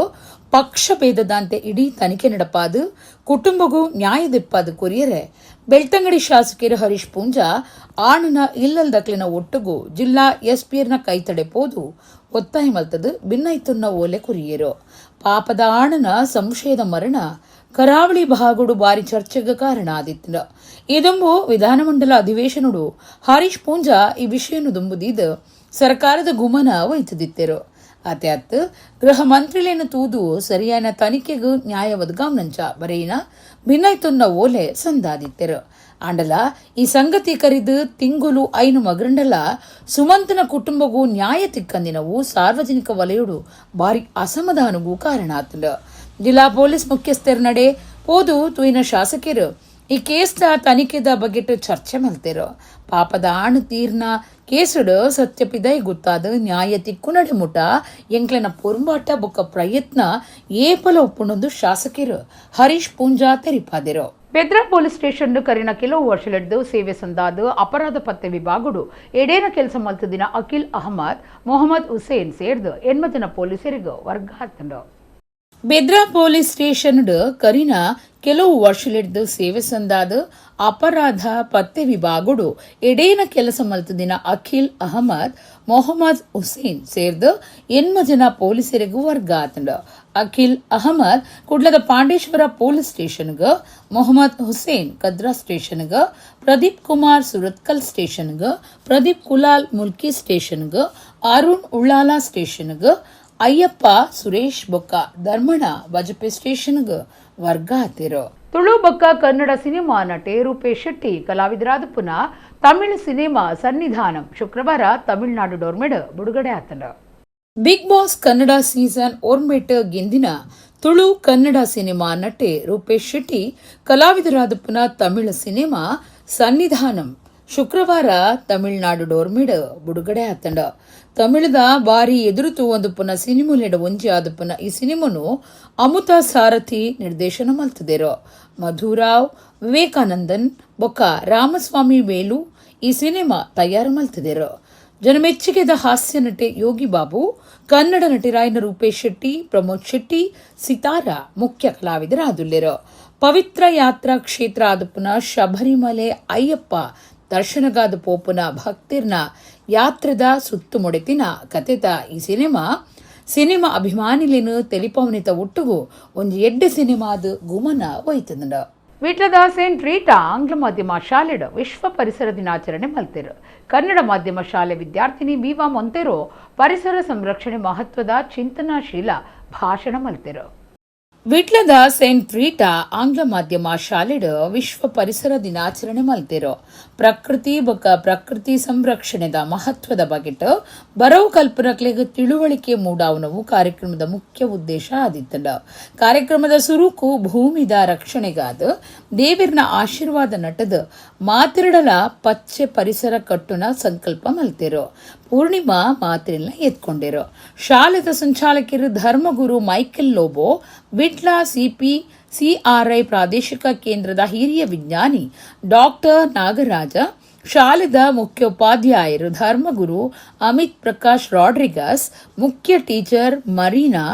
ಪಕ್ಷಭೇದದಂತೆ ಇಡೀ ತನಿಖೆ ನಡಪಾದು ಕುಟುಂಬಗೂ ನ್ಯಾಯ ದೆಪ್ಪಾದು ಕೊರಿಯರೆ ಬೆಳ್ತಂಗಡಿ ಶಾಸಕರು ಹರೀಶ್ ಪೂಂಜಾ ಆಣನ ಇಲ್ಲಲ್ದಕ್ಲಿನ ಒಟ್ಟುಗು ಜಿಲ್ಲಾ ಎಸ್ಪಿಯರ್ನ ಕೈತಡೆ ಪೋದು ಒತ್ತಾಯ ಮಲ್ತದು ಭಿನ್ನೈತುನ್ನ ಓಲೆ ಕೊರಿಯರು. ಪಾಪದ ಆಣನ ಸಂಶಯದ ಮರಣ ಕರಾವಳಿ ಭಾಗುಡು ಬಾರಿ ಚರ್ಚೆಗೆ ಕಾರಣ ಆದಿತ್ತು. ಇದೊಂಬು ವಿಧಾನಮಂಡಲ ಅಧಿವೇಶನಡು ಹರೀಶ್ ಪೂಂಜಾ ಈ ವಿಷಯನು ದುಂಬುದೀದು ಸರ್ಕಾರದ ಗುಮನ ವಹಿಸುದಿತ್ತರು. ಅತ್ಯಾತ್ ಗೃಹ ಮಂತ್ರಿಲೇನು ತೂದು ಸರಿಯಾದ ತನಿಖೆಗೂ ನ್ಯಾಯ ಒದಗಾಂನಂಚ ಬರೆಯಿನ ಭಿನ್ನೈತುನ್ನ ಓಲೆ ಸಂದಾದಿತ್ತರು. ಆಂಡಲ ಈ ಸಂಗತಿ ಕರಿದು ತಿಂಗುಲು 5 ಮಗರಂಡಲ ಸುಮಂತನ ಕುಟುಂಬಗೂ ನ್ಯಾಯ ತಿಕ್ಕಂದಿನವು ಸಾರ್ವಜನಿಕ ವಲಯಡು ಬಾರಿ ಅಸಮಾಧಾನಗೂ ಕಾರಣ ಆತಂಡ. ಜಿಲ್ಲಾ ಪೊಲೀಸ್ ಮುಖ್ಯಸ್ಥರ ನಡೆ ಪೋದು ತುಯಿನ ಶಾಸಕರು ಈ ಕೇಸ್ದ ತನಿಖೆದ ಬಗೆಟ್ ಚರ್ಚೆ ಮಲ್ತಿರು. ಪಾಪದ ಆಣು ತೀರ್ನ ಕೇಸುಡು ಸತ್ಯಪಿದೈ ಗೊತ್ತಾದ ನ್ಯಾಯ ತಿಕ್ಕು ನಡೆಮುಟ ಎಂಕ್ಲೆನ ಪೊರುಂಬಾಟ ಬೊಕ್ಕ ಪ್ರಯತ್ನ ಏಪಲ ಒಪ್ಪುಣೊಂದು ಶಾಸಕರು ಹರೀಶ್ ಪೂಂಜಾ ತೆರಿಪಾದಿರು. ಬೆದ್ರ ಪೊಲೀಸ್ ಸ್ಟೇಷನ್ ಕರಿನ ಕೆಲವು ವರ್ಷಲೆಡ್ದು ಸೇವೆ ಸಂದಾದ ಅಪರಾಧ ಪತ್ತೆ ವಿಭಾಗಡು ಎಡೇನ ಕೆಲಸ ಮಲ್ತದಿನ ಅಖಿಲ್ ಅಹಮದ್, ಮೊಹಮ್ಮದ್ ಹುಸೇನ್ ಸೇರ್ದು 80 ಜನ ಪೊಲೀಸರಿಗೂ ವರ್ಗ ಹಾತಂಡು. ಬೆದ್ರಾ ಪೊಲೀಸ್ ಸ್ಟೇಷನ್ ಕರಿನ ಕೆಲವು ವರ್ಷಲಿಡ್ದು ಸೇವೆ ಸಂದಾದ ಅಪರಾಧ ಪತ್ತೆ ವಿಭಾಗಡು ಎಡೇನ ಕೆಲಸ ಮಲ್ತದಿನ ಅಖಿಲ್ ಅಹಮದ್, ಮೊಹಮ್ಮದ್ ಹುಸೇನ್ ಸೇರ್ದು 80 ಜನ ಪೊಲೀಸರಿಗೂ ವರ್ಗ ಆತಂಡು. ಅಖಿಲ್ ಅಹಮದ್ ಕುಡ್ಲದ ಪಾಂಡೇಶ್ವರ ಪೊಲೀಸ್ ಸ್ಟೇಷನ್ಗ, ಮೊಹಮ್ಮದ್ ಹುಸೇನ್ ಕದ್ರಾ ಸ್ಟೇಷನ್ಗ, ಪ್ರದೀಪ್ ಕುಮಾರ್ ಸುರತ್ಕಲ್ ಸ್ಟೇಷನ್ಗ, ಪ್ರದೀಪ್ ಕುಲಾಲ್ ಮುಲ್ಕಿ ಸ್ಟೇಷನ್ಗ, ಅರುಣ್ ಉಳ್ಳಾಲ ಸ್ಟೇಷನ್ಗ, ಅಯ್ಯಪ್ಪ ಸುರೇಶ್ ಬೊಕ್ಕ ಧರ್ಮಣ ಬಜಪೆ ಸ್ಟೇಷನ್ಗೆ ವರ್ಗ ಆತಿರು. ತುಳು ಬೊಕ್ಕ ಕನ್ನಡ ಸಿನಿಮಾ ನಟೆ ರೂಪೇಶ್ ಶೆಟ್ಟಿ ಕಲಾವಿದರಾದ ಪುನಃ ತಮಿಳು ಸಿನಿಮಾ ಸನ್ನಿಧಾನಂ ಶುಕ್ರವಾರ ತಮಿಳುನಾಡು ಡೋರ್ಮೆಡ್ ಬಿಡುಗಡೆ ಆತನ. Big boss Kannada season ಓರ್ಮೆಟ್ ಗೆಂದಿನ Tulu Kannada cinema ನಟೆ Rupesh Shetty ಕಲಾವಿದರಾದ ಪುನಃ ತಮಿಳು ಸಿನಿಮಾ ಸನ್ನಿಧಾನಂ ಶುಕ್ರವಾರ ತಮಿಳುನಾಡು ಡೋರ್ಮಿಡ್ ಬಿಡುಗಡೆ ಆತಂಡ. ತಮಿಳದ ಬಾರಿ ಎದುರುತು ಒಂದು ಪುನಃ ಸಿನಿಮೊಲೆಡ ಒಂಜಿ ಆದ ಪುನಃ ಈ ಸಿನಿಮೊನು ಅಮುತ ಸಾರಥಿ ನಿರ್ದೇಶನ ಮಲ್ತದೇರು. ಮಧುರಾವ್ ವಿವೇಕಾನಂದನ್ ಬೊಕ್ಕ ರಾಮಸ್ವಾಮಿ ವೇಲು ಈ ಸಿನಿಮಾ ತಯಾರು ಮಲ್ತದೇರು. ಜನಮೆಚ್ಚುಗೆದ ಹಾಸ್ಯ ನಟೆ ಯೋಗಿ ಬಾಬು, ಕನ್ನಡ ನಟಿರಾಯನ ರೂಪೇಶ್ ಶೆಟ್ಟಿ, ಪ್ರಮೋದ್ ಶೆಟ್ಟಿ, ಸಿತಾರಾ ಮುಖ್ಯ ಕಲಾವಿದರಾದುಲ್ಲೆರು. ಪವಿತ್ರ ಯಾತ್ರಾ ಕ್ಷೇತ್ರ ಆದಪುನ ಶಬರಿಮಲೆ ಅಯ್ಯಪ್ಪ ದರ್ಶನಗಾದ ಪೋಪುನ ಭಕ್ತಿರ್ನ ಯಾತ್ರದ ಸುತ್ತುಮೊಡೆತಿನ ಕತೆತ ಈ ಸಿನಿಮಾ ಸಿನಿಮಾ ಅಭಿಮಾನಿಲೇನು ತೆಲಿಪವನಿತ ಒಟ್ಟುಗು ಒಂಜಿ ಎಡ್ಡೆ ಸಿನಿಮಾದ ಗುಮನ ಒಯ್ತದಂಡ. ವಿಟ್ಲದ ಸೇಂಟ್ ರೀಟಾ ಆಂಗ್ಲ ಮಾಧ್ಯಮ ಶಾಲೆಡ್ ವಿಶ್ವ ಪರಿಸರ ದಿನಾಚರಣೆ ಮಲ್ತೆರು. ಕನ್ನಡ ಮಾಧ್ಯಮ ಶಾಲೆ ವಿದ್ಯಾರ್ಥಿನಿ ವಿವಾ ಮೊಂತೆರೋ ಪರಿಸರ ಸಂರಕ್ಷಣೆ ಮಹತ್ವದ ಚಿಂತನಾಶೀಲ ಭಾಷಣ ಮಲ್ತೆರು. ವಿಟ್ಲದ ಸೇಂಟ್ ರೀಟಾ ಆಂಗ್ಲ ಮಾಧ್ಯಮ ಶಾಲೆಡ್ ವಿಶ್ವ ಪರಿಸರ ದಿನಾಚರಣೆ ಮಲ್ತೆರು. ಪ್ರಕೃತಿ ಬೊಕ್ಕ ಪ್ರಕೃತಿ ಸಂರಕ್ಷಣೆದ ಮಹತ್ವದ ಬಗೆಟ್ ಬರವು ಕಲ್ಪನಕ್ಲೆಗ್ ತಿಳುವಳಿಕೆ ಮೂಡಾವನವು ಕಾರ್ಯಕ್ರಮದ ಮುಖ್ಯ ಉದ್ದೇಶ ಆದಿತ್ತಂಡ. ಕಾರ್ಯಕ್ರಮದ ಸುರುಕು ಭೂಮಿದ ರಕ್ಷಣೆಗಾದ ದೇವಿರ್ನ ಆಶೀರ್ವಾದ ನಟದ ಮಾತಿರಡಲ ಪಚ್ಚೆ ಪರಿಸರ ಕಟ್ಟುನ ಸಂಕಲ್ಪ ಮಲ್ತೆರು. ಪೂರ್ಣಿಮಾ ಮಾತಿರನ್ನ ಎತ್ಕೊಂಡಿರು. ಶಾಲೆದ ಸಂಚಾಲಕರು ಧರ್ಮಗುರು Michael Lobo, Vitla CP CRI ಪ್ರಾದೇಶಿಕ ಕೇಂದ್ರದ ಹಿರಿಯ ವಿಜ್ಞಾನಿ ಡಾಕ್ಟರ್ ನಾಗರಾಜ, ಶಾಲೆದ ಮುಖ್ಯೋಪಾಧ್ಯಾಯರು ಧರ್ಮಗುರು ಅಮಿತ್ ಪ್ರಕಾಶ್ ರಾಡ್ರಿಗಸ್, ಮುಖ್ಯ teacher Marina,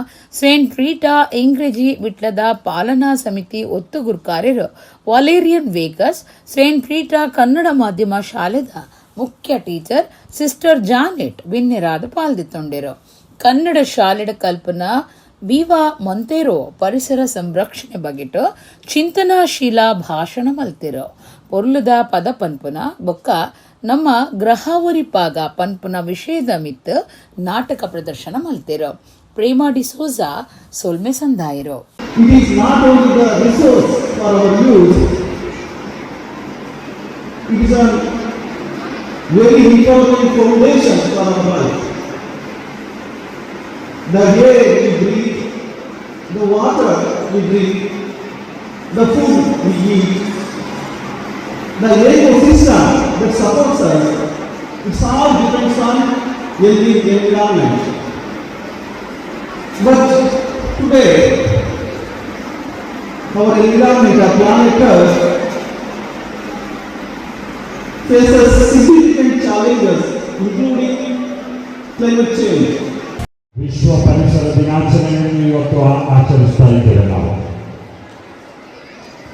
Saint Rita ಇಂಗ್ರೆಜಿ ವಿಟ್ಲದ ಪಾಲನಾ ಸಮಿತಿ ಒತ್ತುಗುರ್ಕಾರ್ಯರು ವಾಲೇರಿಯನ್ Vegas, Saint Rita Kannada ಮಾಧ್ಯಮ ಶಾಲೆದ ಮುಖ್ಯ teacher sister Janet ಬಿನ್ನೆರಾದ ಪಾಲ್ದಿತ್ತೊಂಡಿರು. ಕನ್ನಡ ಶಾಲೆಡ ಕಲ್ಪನಾ ವಿವಾ ಮೊಂತೇರೋ ಪರಿಸರ ಸಂರಕ್ಷಣೆ ಬಗೆಟ್ ಚಿಂತನಾಶೀಲ ಭಾಷಣ ಮಲ್ತಿರು. ಪೊರ್ಲುದ ಪದ ಪನ್ಪುನ ಬೊಕ್ಕ ನಮ್ಮ ಗ್ರಹಾವರಿ ಪಾಗ ಪನ್ಪುನ ವಿಷಯದ ಮಿತ್ ನಾಟಕ ಪ್ರದರ್ಶನ ಮಲ್ತಿರು. ಪ್ರೇಮಾ ಡಿಸೋಜಾ ಸೊಲ್ಮೆ ಸಂದಾಯರು. It is not only the resource for our use, it is a very important foundation for our life. The air we breathe, the water we drink, the food we eat, the ecosystem that supports us, it's all depends on healthy environment. But today, our environment, our planet Earth, faces significant challenges, including climate change. ವಿಶ್ವ ಪರಿಸರ ದಿನಾಚರಣೆಯನ್ನು ಇವತ್ತು ಆಚರಿಸ್ತಾ ಇದ್ದೇವೆ ನಾವು.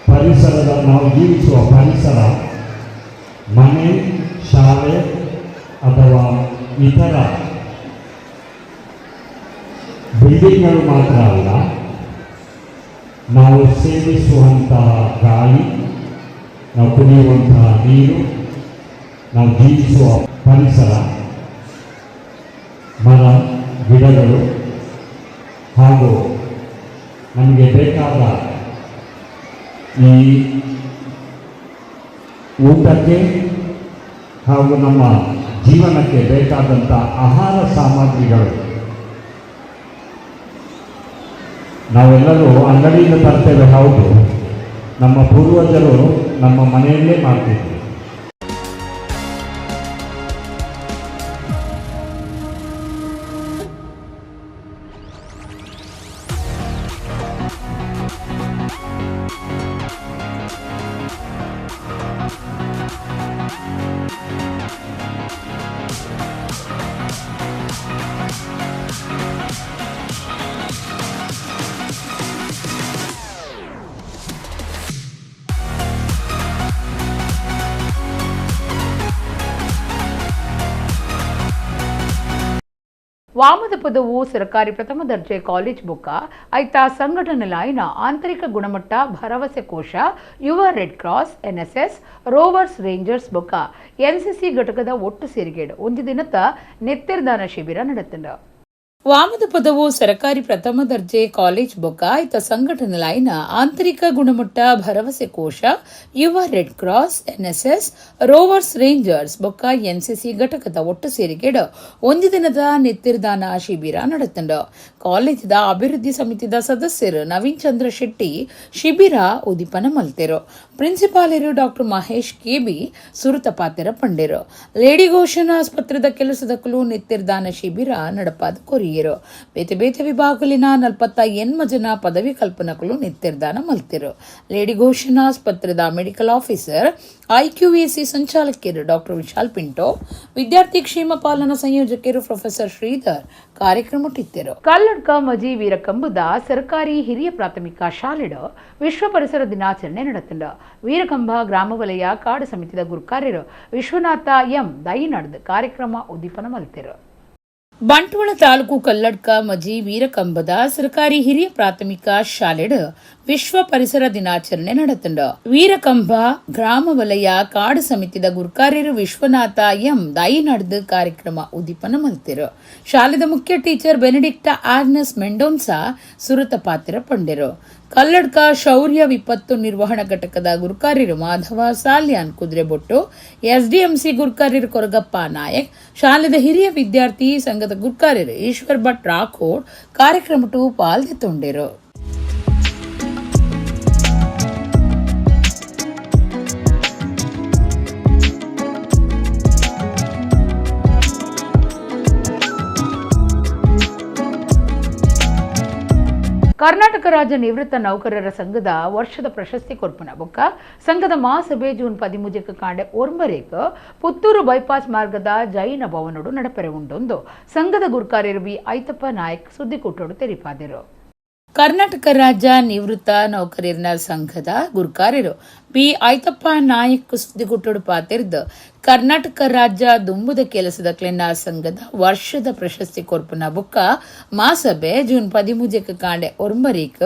ಪರಿಸರದ, ನಾವು ಜೀವಿಸುವ ಪರಿಸರ, ಮನೆ, ಶಾಲೆ ಅಥವಾ ಇತರ ಬಿಲ್ಡಿಂಗ್ಗಳು ಮಾತ್ರ ಅಲ್ಲ. ನಾವು ಸೇವಿಸುವಂತಹ ಗಾಳಿ, ನಾವು ಕುಡಿಯುವಂತಹ ನೀರು, ನಾವು ಜೀವಿಸುವ ಪರಿಸರ, ಮರ ಗಿಡಗಳು ಹಾಗೂ ನಮಗೆ ಬೇಕಾದ ಈ ಊಟಕ್ಕೆ ಹಾಗೂ ನಮ್ಮ ಜೀವನಕ್ಕೆ ಬೇಕಾದಂಥ ಆಹಾರ ಸಾಮಗ್ರಿಗಳು ನಾವೆಲ್ಲರೂ ಅಂಗಡಿಯಿಂದ ತರ್ತೇವೆ, ಹೌದು. ನಮ್ಮ ಪೂರ್ವಜರು ನಮ್ಮ ಮನೆಯಲ್ಲೇ ಮಾಡ್ತಿದ್ರು. ವಾಮದ ಪದವು ಸರ್ಕಾರಿ ಪ್ರಥಮ ದರ್ಜೆ ಕಾಲೇಜ್ ಬೊಕ್ಕ ಐತ ಸಂಘಟನೆಲಾಯಿನ ಆಂತರಿಕ ಗುಣಮಟ್ಟ ಭರವಸೆ ಕೋಶ, ಯುವ red cross, NSS, rovers rangers ಬೊಕ್ಕ ಎನ್ಸಿಸಿ ಘಟಕದ ಒಟ್ಟು ಸೇರಿಗೇಡು ಒಂದು ದಿನದ ನೆತ್ತೆರ್ದಾನ ಶಿಬಿರ ನಡೆತಂಡ. ವಾಮದ ಪದವು ಸರಕಾರಿ ಪ್ರಥಮ ದರ್ಜೆ ಕಾಲೇಜ್ ಬೊಕ್ಕ ಐತ ಸಂಘಟನೆಲಾಯಿನ ಆಂತರಿಕ ಗುಣಮಟ್ಟ ಭರವಸೆ ಕೋಶ, ಯುವ red cross, NSS, rovers rangers ಬೊಕ್ಕ ಎನ್ಸಿಸಿ ಘಟಕದ ಒಟ್ಟು ಸೇರಿಗೆಡ್ ಒಂದು ದಿನದ ನೆತ್ತಿರ್ದಾನ ಶಿಬಿರ ನಡೆತಂಡ. ಕಾಲೇಜಿದ ಅಭಿವೃದ್ಧಿ ಸಮಿತಿದ ಸದಸ್ಯರು ನವೀನ್ ಚಂದ್ರ ಶೆಟ್ಟಿ ಶಿಬಿರ ಉದಿಪನ ಮಲ್ತೆರು. ಪ್ರಿನ್ಸಿಪಾಲರು ಡಾಕ್ಟರ್ ಮಹೇಶ್ ಕೆಬಿ ಸುರುತ ಪಾತೆರ ಪಂಡೆರು. ಲೇಡಿ ಘೋಷನ್ ಆಸ್ಪತ್ರೆದ ಕೆಲಸದಕ್ಕಲು ನೆತ್ತಿರ್ದಾನ ಶಿಬಿರ ನಡಪಾದ ಕೊರಿಯರು. ಬೇತೆ ಬೇತೆ ವಿಭಾಗಲಿನ 48 ಜನ ಪದವಿ ಕಲ್ಪನಕಲು ನೆತ್ತಿರ್ದಾನ ಮಲ್ತಿರು. ಲೇಡಿ ಘೋಷನ್ ಆಸ್ಪತ್ರೆದ medical officer, IQAC ಸಂಚಾಲಕಿಯರು doctor Vishal Pinto, ವಿದ್ಯಾರ್ಥಿ ಕ್ಷೇಮ ಪಾಲನಾ ಸಂಯೋಜಕರು ಪ್ರೊಫೆಸರ್ ಶ್ರೀಧರ್ ಕಾರ್ಯಕ್ರಮಟ್ಟಿದ್ದರು. ಕಲ್ಲಡ್ಕ ಮಜಿ ವೀರಕಂಬದ ಸರ್ಕಾರಿ ಹಿರಿಯ ಪ್ರಾಥಮಿಕ ಶಾಲೆಡ್ ವಿಶ್ವ ಪರಿಸರ ದಿನಾಚರಣೆ ನಡೆತಂಡ. ವೀರಕಂಬ ಗ್ರಾಮ ವಲಯ ಕಾಡು ಸಮಿತಿದ ಗುರುಕಾರ್ಯರು ವಿಶ್ವನಾಥ ಎಂ ದೈ ನಡೆದ ಕಾರ್ಯಕ್ರಮ ಉದ್ದೀಪನ ಮಲ್ತಿರು. ಬಂಟ್ವಾಳ ತಾಲೂಕು ಕಲ್ಲಡ್ಕ ಮಜಿ ವೀರಕಂಬದ ಸರ್ಕಾರಿ ಹಿರಿಯ ಪ್ರಾಥಮಿಕ ಶಾಲೆಡ್ ವಿಶ್ವ ಪರಿಸರ ದಿನಾಚರಣೆ ನಡೆತಂಡ. ವೀರಕಂಬ ಗ್ರಾಮ ವಲಯ ಕಾಡು ಸಮಿತಿದ ಗುರ್ಕಾರ್ಯರು ವಿಶ್ವನಾಥ ಎಂ ದಾಯಿ ನಡೆದ ಕಾರ್ಯಕ್ರಮ ಉದ್ದೀಪನ ಮಲ್ತಿರು. ಶಾಲೆದ ಮುಖ್ಯ ಟೀಚರ್ ಬೆನಡಿಕ್ಟ ಆರ್ನಸ್ ಮೆಂಡೋನ್ಸಾ ಸುರುತ ಪಾತ್ರ ಪಂಡೆರು. ಕಲ್ಲಡ್ಕ ಶೌರ್ಯ ವಿಪತ್ತು ನಿರ್ವಹಣಾ ಘಟಕದ ಗುರುಕಾರ್ಯರು ಮಾಧವ ಸಾಲ್ಯಾನ್ ಕುದುರೆಬೊಟ್ಟು, ಎಸ್ಡಿಎಂಸಿ ಗುರುಕಾರ್ಯರು ಕೊರಗಪ್ಪ ನಾಯಕ್, ಶಾಲೆದ ಹಿರಿಯ ವಿದ್ಯಾರ್ಥಿ ಸಂಘದ ಗುರುಕಾರ್ಯರು ಈಶ್ವರ್ ಭಟ್ ರಾಠೋಡ್ ಕಾರ್ಯಕ್ರಮಟು ಪಾಲ್ದೆತ್ತೊಂಡೆರು. ಕರ್ನಾಟಕ ರಾಜ್ಯ ನಿವೃತ್ತ ನೌಕರರ ಸಂಘದ ವರ್ಷದ ಪ್ರಶಸ್ತಿ ಕೊರ್ಪುನ ಬೊಕ್ಕ ಸಂಘದ ಮಹಾಸಭೆ ಜೂನ್ 13 ಕಾಂಡೆ ಒರ್ಂಬರೇಕ್ ಪುತ್ತೂರು ಬೈಪಾಸ್ ಮಾರ್ಗದ ಜೈನ ಭವನೋಡು ನಡಪೆರೆ ಉಂಡೊಂದು ಸಂಘದ ಗುರ್ಕಾರ್ಯರು ವಿ ಐತಪ್ಪ ನಾಯಕ್ ಸುದ್ದಿಕೂಟೋಡು ತೆರಿಪಾದರು. ಕರ್ನಾಟಕ ರಾಜ್ಯ ನಿವೃತ್ತ ನೌಕರರ ಸಂಘದ ಗುರ್ಕಾರ್ಯರು ಪಿ ಐತಪ್ಪ ನಾಯಕ್ ಸುದ್ದಿಗುಟ್ಟುಡು ಪಾತೆರ್ದ್ ಕರ್ನಾಟಕ ರಾಜ್ಯ ದುಂಬುದ ಕೆಲಸದ ಕ್ಲೆನ್ನ ಸಂಘದ ವರ್ಷದ ಪ್ರಶಸ್ತಿ ಕೊರ್ಪುನ ಬುಕ್ಕ ಮಾಸಭೆ ಜೂನ್ 13 ಕಾಂಡೆ ಒರ್ಂಬರೀಕ್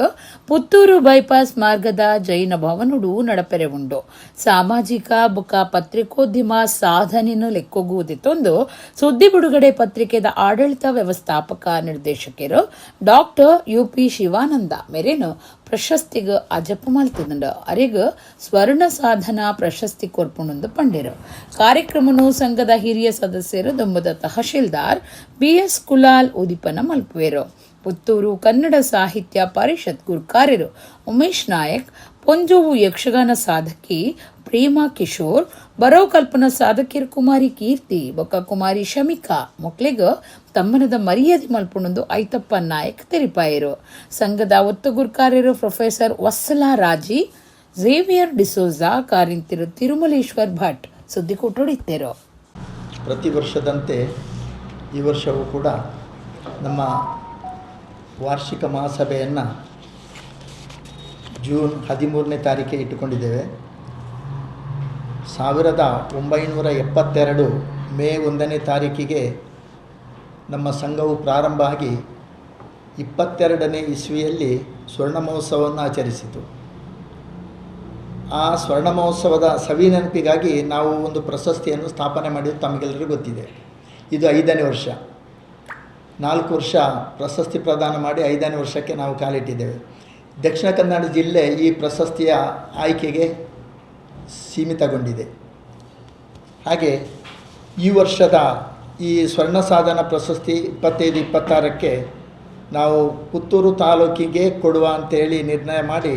ಪುತ್ತೂರು ಬೈಪಾಸ್ ಮಾರ್ಗದ ಜೈನ ಭವನುಡು ನಡಪೆರೆ ಉಂಡು. ಸಾಮಾಜಿಕ ಬುಕ್ಕ ಪತ್ರಿಕೋದ್ಯಮ ಸಾಧನೆಯನ್ನು ಲೆಕ್ಕೊಗುವುದಿತ್ತೊಂದು ಸುದ್ದಿ ಬಿಡುಗಡೆ ಪತ್ರಿಕೆದ ಆಡಳಿತ ವ್ಯವಸ್ಥಾಪಕ ನಿರ್ದೇಶಕರು ಡಾಕ್ಟರ್ ಯುಪಿ ಶಿವಾನಂದ ಮೇರೇನು ಪ್ರಶಸ್ತಿಗೆ ಅಜಪ ಮಲ್ತದಂಡ ಅರೆಗ್ ಸ್ವರ್ಣ ಸಾಧನಾ ಪ್ರಶಸ್ತಿ ಕೊರ್ಪುಣಂದು ಪಂಡಿರು. ಕಾರ್ಯಕ್ರಮನು ಸಂಘದ ಹಿರಿಯ ಸದಸ್ಯರು ದುಂಬದ ತಹಶೀಲ್ದಾರ್ ಬಿಎಸ್ ಕುಲಾಲ್ ಉದಿಪನ ಮಲ್ಪುವೆರು. ಪುತ್ತೂರು ಕನ್ನಡ ಸಾಹಿತ್ಯ ಪರಿಷತ್ ಗುರ್ಕಾರ್ಯರು ಉಮೇಶ್ ನಾಯಕ್, ಪೊಂಜೋವು ಯಕ್ಷಗಾನ ಸಾಧಕಿ ಪ್ರೇಮಾ ಕಿಶೋರ್, ಬರೋ ಕಲ್ಪನಾ ಸಾಧಕಿಯರ್ ಕುಮಾರಿ ಕೀರ್ತಿ ಬೊಕ್ಕ ಕುಮಾರಿ ಶಮಿಕಾ ಮೊಕ್ಲೆಗ್ ತಮ್ಮನದ ಮರ್ಯಾದೆ ಮಲ್ಪುಣಂದು ಐತಪ್ಪ ನಾಯಕ್ ತೆರಿಪಾಯರು. ಸಂಘದ ಒತ್ತು ಗುರ್ಕಾರ್ಯರು ಪ್ರೊಫೆಸರ್ ವತ್ಸಲಾ ರಾಜಿ, ಝೇವಿಯರ್ ಡಿಸೋಜಾ, ಕಾರಿಂತಿರು ತಿರುಮಲೇಶ್ವರ್ ಭಟ್ ಸುದ್ದಿಕೂಟಡಿತ್ತೇರು. ಪ್ರತಿ ವರ್ಷದಂತೆ ಈ ವರ್ಷವೂ ಕೂಡ ನಮ್ಮ ವಾರ್ಷಿಕ ಮಹಾಸಭೆಯನ್ನು ಜೂನ್ 13ನೇ ತಾರೀಕಿಗೆ ಇಟ್ಟುಕೊಂಡಿದ್ದೇವೆ. 1972 ಮೇ 1ನೇ ತಾರೀಕಿಗೆ ನಮ್ಮ ಸಂಘವು ಪ್ರಾರಂಭ ಆಗಿ 22ನೇ ಇಸ್ವಿಯಲ್ಲಿ ಸ್ವರ್ಣ ಮಹೋತ್ಸವವನ್ನು ಆಚರಿಸಿತು. ಆ ಸ್ವರ್ಣ ಮಹೋತ್ಸವದ ಸವಿ ನೆನಪಿಗಾಗಿ ನಾವು ಒಂದು ಪ್ರಶಸ್ತಿಯನ್ನು ಸ್ಥಾಪನೆ ಮಾಡಿದ್ದು ತಮಗೆಲ್ಲರಿಗೂ ಗೊತ್ತಿದೆ. ಇದು 5ನೇ ವರ್ಷ, 4 ವರ್ಷ ಪ್ರಶಸ್ತಿ ಪ್ರದಾನ ಮಾಡಿ 5ನೇ ವರ್ಷಕ್ಕೆ ನಾವು ಕಾಲಿಟ್ಟಿದ್ದೇವೆ. ದಕ್ಷಿಣ ಕನ್ನಡ ಜಿಲ್ಲೆ ಈ ಪ್ರಶಸ್ತಿಯ ಆಯ್ಕೆಗೆ ಸೀಮಿತಗೊಂಡಿದೆ. ಹಾಗೆ ಈ ವರ್ಷದ ಈ ಸ್ವರ್ಣ ಸಾಧನ ಪ್ರಶಸ್ತಿ 25-26ಕ್ಕೆ ನಾವು ಪುತ್ತೂರು ತಾಲೂಕಿಗೆ ಕೊಡುವ ಅಂತೇಳಿ ನಿರ್ಣಯ ಮಾಡಿ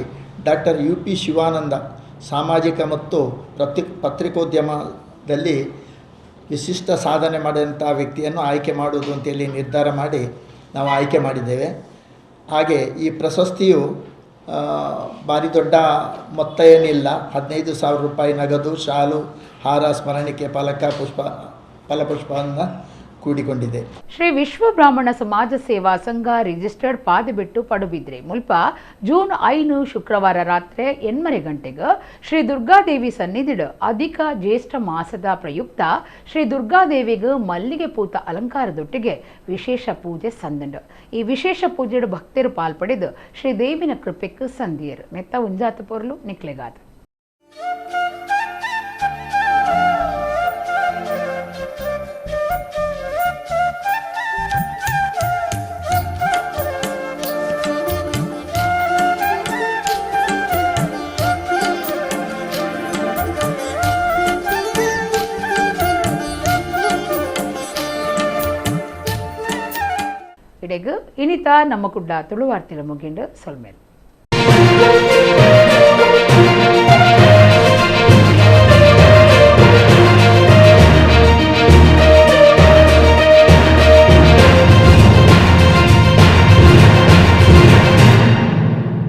ಡಾಕ್ಟರ್ ಯು ಪಿ ಶಿವಾನಂದ ಸಾಮಾಜಿಕ ಮತ್ತು ಪತ್ರಿಕೋದ್ಯಮದಲ್ಲಿ ವಿಶಿಷ್ಟ ಸಾಧನೆ ಮಾಡಿದಂಥ ವ್ಯಕ್ತಿಯನ್ನು ಆಯ್ಕೆ ಮಾಡುವುದು ಅಂತೇಳಿ ನಿರ್ಧಾರ ಮಾಡಿ ನಾವು ಆಯ್ಕೆ ಮಾಡಿದ್ದೇವೆ. ಹಾಗೆ ಈ ಪ್ರಶಸ್ತಿಯು ಭಾರಿ ದೊಡ್ಡ ಮೊತ್ತ ಏನಿಲ್ಲ, 15,000 ರೂಪಾಯಿ ನಗದು, ಶಾಲು, ಹಾರ, ಸ್ಮರಣಿಕೆ, ಫಲಕ, ಪುಷ್ಪ, ಫಲಪುಷ್ಪವನ್ನು ಕೂಡಿಕೊಂಡಿದೆ. ಶ್ರೀ ವಿಶ್ವ ಬ್ರಾಹ್ಮಣ ಸಮಾಜ ಸೇವಾ ಸಂಘ ರಿಜಿಸ್ಟರ್ಡ್ ಪಾದೆಬೆಟ್ಟು ಪಡುಬಿದ್ರೆ ಮುಲ್ಪ ಜೂನ್ 5 ಶುಕ್ರವಾರ ರಾತ್ರಿ 8 ಗಂಟೆಗೆ ಶ್ರೀ ದುರ್ಗಾದೇವಿ ಸನ್ನಿಧಿಡು ಅಧಿಕ ಜ್ಯೇಷ್ಠ ಮಾಸದ ಪ್ರಯುಕ್ತ ಶ್ರೀ ದುರ್ಗಾದೇವಿಗೆ ಮಲ್ಲಿಗೆ ಪೂತ ಅಲಂಕಾರದೊಟ್ಟಿಗೆ ವಿಶೇಷ ಪೂಜೆ ಸಂದಂಡು. ಈ ವಿಶೇಷ ಪೂಜೆಡು ಭಕ್ತರು ಪಾಲ್ಪಡೆದು ಶ್ರೀ ದೇವಿನ ಕೃಪೆக்கு ಸಂದಿಯರು. ನೆತ್ತ ಉಂಜಾತ ಪೊರ್ಲು ನಿಕ್ಲೆಗಾದ. ಇಡೆಗ್ ಇನಿತ ನಮ್ಮ ಕುಡ್ಡ ತುಳುವಾರ್ತಿಲ ಮುಗಿಂಡು ಸೊಲ್ಮೇಲ್.